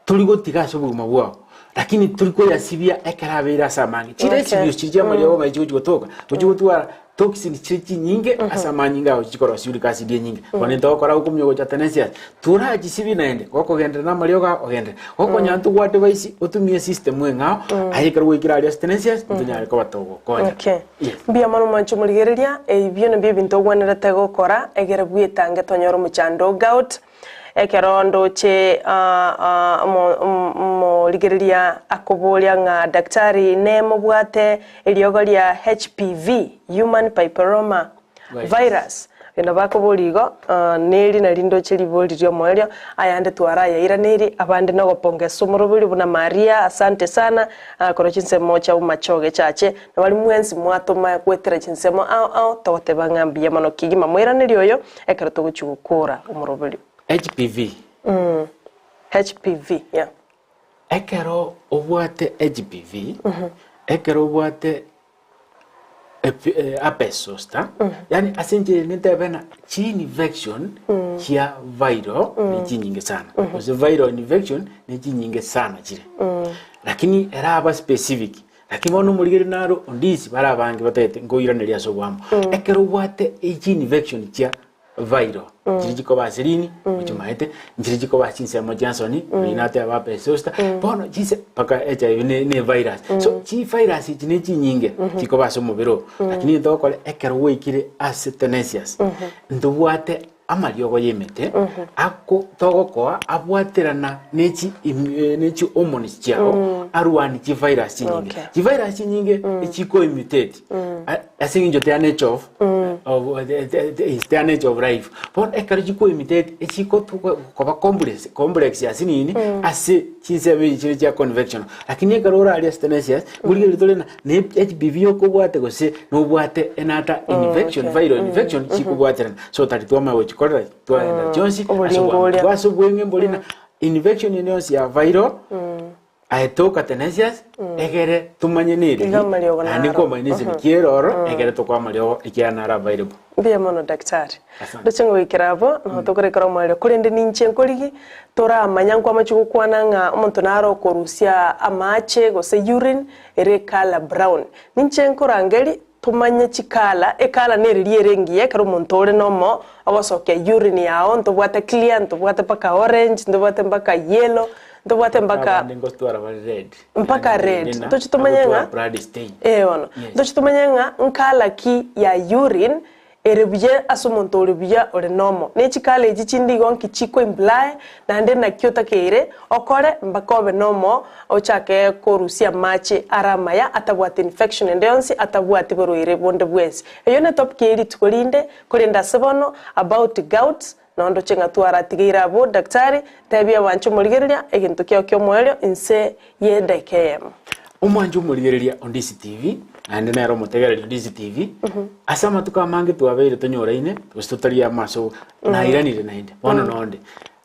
tori gotiga ase obogima bwao, lakini tori koyasibia ekero abeire ase amange. Chire Okay. esibio chiria chia amariogo ng'ai chigochi gotoka, gochi gotwara toxins chire chinyinge ase amanyinga ago chikorosia uric acid enyinge. Bono intwe togokora gokumia gocha tenensias, torachisibi naende, gokogenderera na amariogo ao ogenderere. Gokonya ntogwa advise otumie esystem eng'ao, aye ekero gwaikire aria ase tenensias, ntonyare koba togokonya. Okay. Yes. Mbuya mono mwanche omorigereria, ebio nabio ebinto ogwenerete gokora egere bwetange tonyore omochando o gout. Ekero ndoche omorigereria akoboria ng'a daktari nemobwate eriogo ria HPV, Human Papilloma Virus, Oyo nabo akoboria igo, neri nari ndoche ribori ri'omoerio, ayande twarayairanerie, abande nogopongesa omorobori buna Maria, asante sana, korwa chinsemo chia bomachoge chache, na baria mwensi mwatoma goetera chinsemo ao ao, togoteba ng'a mbuya mono kegima moiranerie oyo ekero togochia gokora omoroberio. HPV. HPV, yeah. Ekero obwate HPV, ekero obwate herpes zoster, yaani ase enchera ende ntebe ng'a chiinfection chia viral ne chinyinge sana, gose viral infection ne chinyinge sana chire. Lakini eraba specific, lakini bono omorigereria naro ondisi bare abange batagete nkoiraneria ase oboamo. Ekero obwate chiinfection chia viral nchiri chikoba ase rini ochimaete nchiri chikoba ase chinsemo chia nsoni mm. nateba herpes zoster bono chinse mpaka HIV ne, ne virus so chivirus echi ne chinyinge chikoba ase omobere oo lakini egento ogokora ekero gwaikire ase tenacious ntobwate amariogo ya emete ako togokoa abwaterana ne chi im- eh, ne chi hormones chiao arwanie chivirus chinyinge Okay. chivirus chinyinge echiko imitate Ase eng'encho they are nature of, of is their nature of life. Bono ekero chikoimitate echikotuka koba complex complex ase nini ase chinsemo echi chire chia convection. Lakini ekero orarie ase tenacious ngorigereria tore ng'a na HPV okobwate gose nobwate another infection viral infection chikobwaterana. So tari twamanya gochikorera twaenda chionsi ase Oboringo obwamo. oria. Igo ase obweng'e mbori ng'a infection ende yonsi ya viral Aye toka tenacious, egere tomanye nereri, Iga amariogo naende naro. nkomanya nesegi kiere oro, egere tokoa amariogo ekiagera naro available. Mbuya mono daktari. Asante. Ndoche ng'a goikera abwo nabo tokorekera omoerio korende ninche nkorigi toramanya nkwamache gokwana ng'a omonto naro okorusia amache gose urine ere ecolour brown. Ninche nkorangeri tomanye chicolour, ecolour neriria ere engiya ekero omonto ore nomo ogosokia urine yao ntobwate clear, ntobwate mpaka orange, ntobwate mpaka yellow, ntobwate mpaka Abande ngotwara bare red. Mpaka Yaani red. nina, Ntoche tomanye agotwara ng'a blood stain. Eh bono. Yes. Ntoche tomanye ng'a nkala ki ya urine ere buya ase omonto ore buya ore normal. Ne chikala echi chinde igo nki chiko imply naende naki otakeire okore mpaka obe normal ochake korusia amache are amaya atabwati infection ende yonsi atabwati borwaire bonde bwensi. Eyio ne topic ye rituko rinde korende ase bono about gout Nonye ndoche ng'a twaratigeire abwo, Daktari, tebia abanche omorigereria egento kiao ki'omoerio inse y'edaika eyemo. Omwanche omorigereria o Ndisi TV, naende nere omotegereri o Ndisi TV, ase amatuko amange twabeire tonyoraine, gose totari amo ase nairanire naende, bono nonde.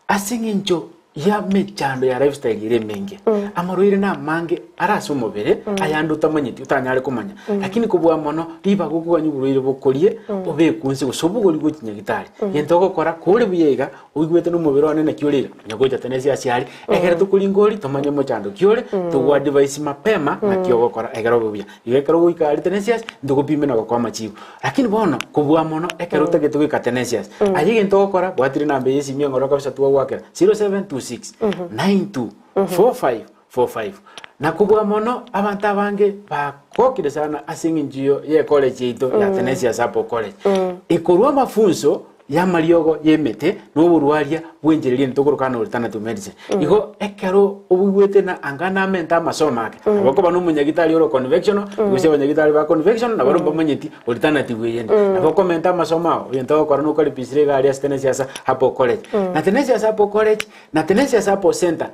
Ase eng'encho y'emechando ya lifestyle ere emenge, amarwaire namange are ase omobere, ayande otamanyeti, otanyare komanya. Lakini kobua mono, ribaga okogania oborwaire bokorie, obekwe inse gose obogori gochia nyagitari. Gento ogokora, kore buya iga, oigwete na omobere one naki ore iga, onye gocha tenensi ase aria, ekero tokoringa oria, tomanye omochando ki ore, togo advise mapema naki ogokora ekero obe buya. Igo ekero ogoika aria tenensi ase, ntogopime na gokoa amachibu. Lakini bono, kobua mono, ekero otagete goika tenacious, aye egento ogokora, bwatire enamba eye y'esimi eng'ora kabisa twagoakera, 0726 92 45 45. Na kobua mono, abanto abange bagokire sana ase eng'encho yo y'ecollege yaito ya Tenacious Apple College. Ekorwa amafunso y'amariogo y'emete na oborwaria bw'enchera eria tokoroka ng'a alternative medicine. Igo ekero oigwete na anga namente amasomo ake, nabo okoba na omonyagitari ore convectional, gose abanyagitari ba convectional nabo mbamanyeti alternative eyende. Nabo okomenta amasomo ao, egento ogokora nokaripisire iga aria ase Tenacious Apple College. Na Tenacious Apple College na Tenacious Apple Center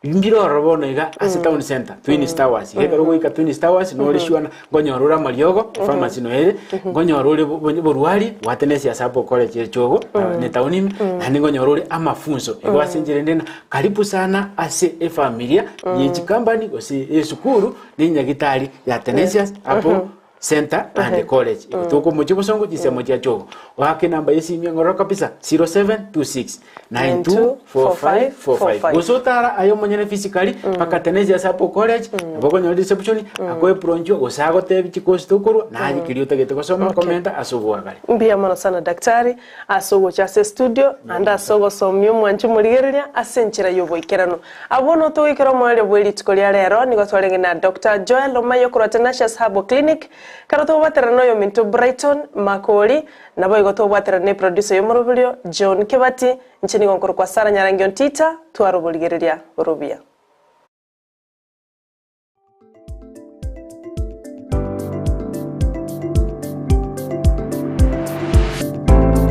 Mbire ororo bono iga ase town center, Twins Towers. Iga ekero ogoika Twins Towers nore sure ng'a nkonyora ore amariogo, epharmacy noyo ere, nkonyora ore bo- bo- borwari bwate ase ase abwo college echogo ne town ime, naende nkonyora ore amafunso. Igo ase enchera ende ng'a karibu sana ase efamilia ye chikampani gose esukuru ne enyagitari ya Tenacious abwo Centre and College. Igo tokomochia obosongo chinsemo chia chogo. Oake enamba y'esimi eng'ororo kabisa 0726 924545. Gose otara aye omonyene physically mpaka Tenacious Apple College nabo okonyora reception akoe bronchwa gose agotebi chikosi tokorwa naye keria otagete gosoma komenta ase oboagare. Mbuya mono sana daktari ase ogocha ase estudio naende ase ogosomia omwanchi omorigereria ase enchera y'oboikeranu. Abwo notogoikera omoerio bwe rituko ria rero, nigo twarenge na Doctor Joel Omayo korwa Tenacious Herbal Clinic, kero tobwaterana noyominto Brighton Makori, naboigo tobwaterana ne producer y'omoroberio John Kebati, inche nigo nkorokwa Sarah Nyarangi Ontita, tware oborigereria bore obuya.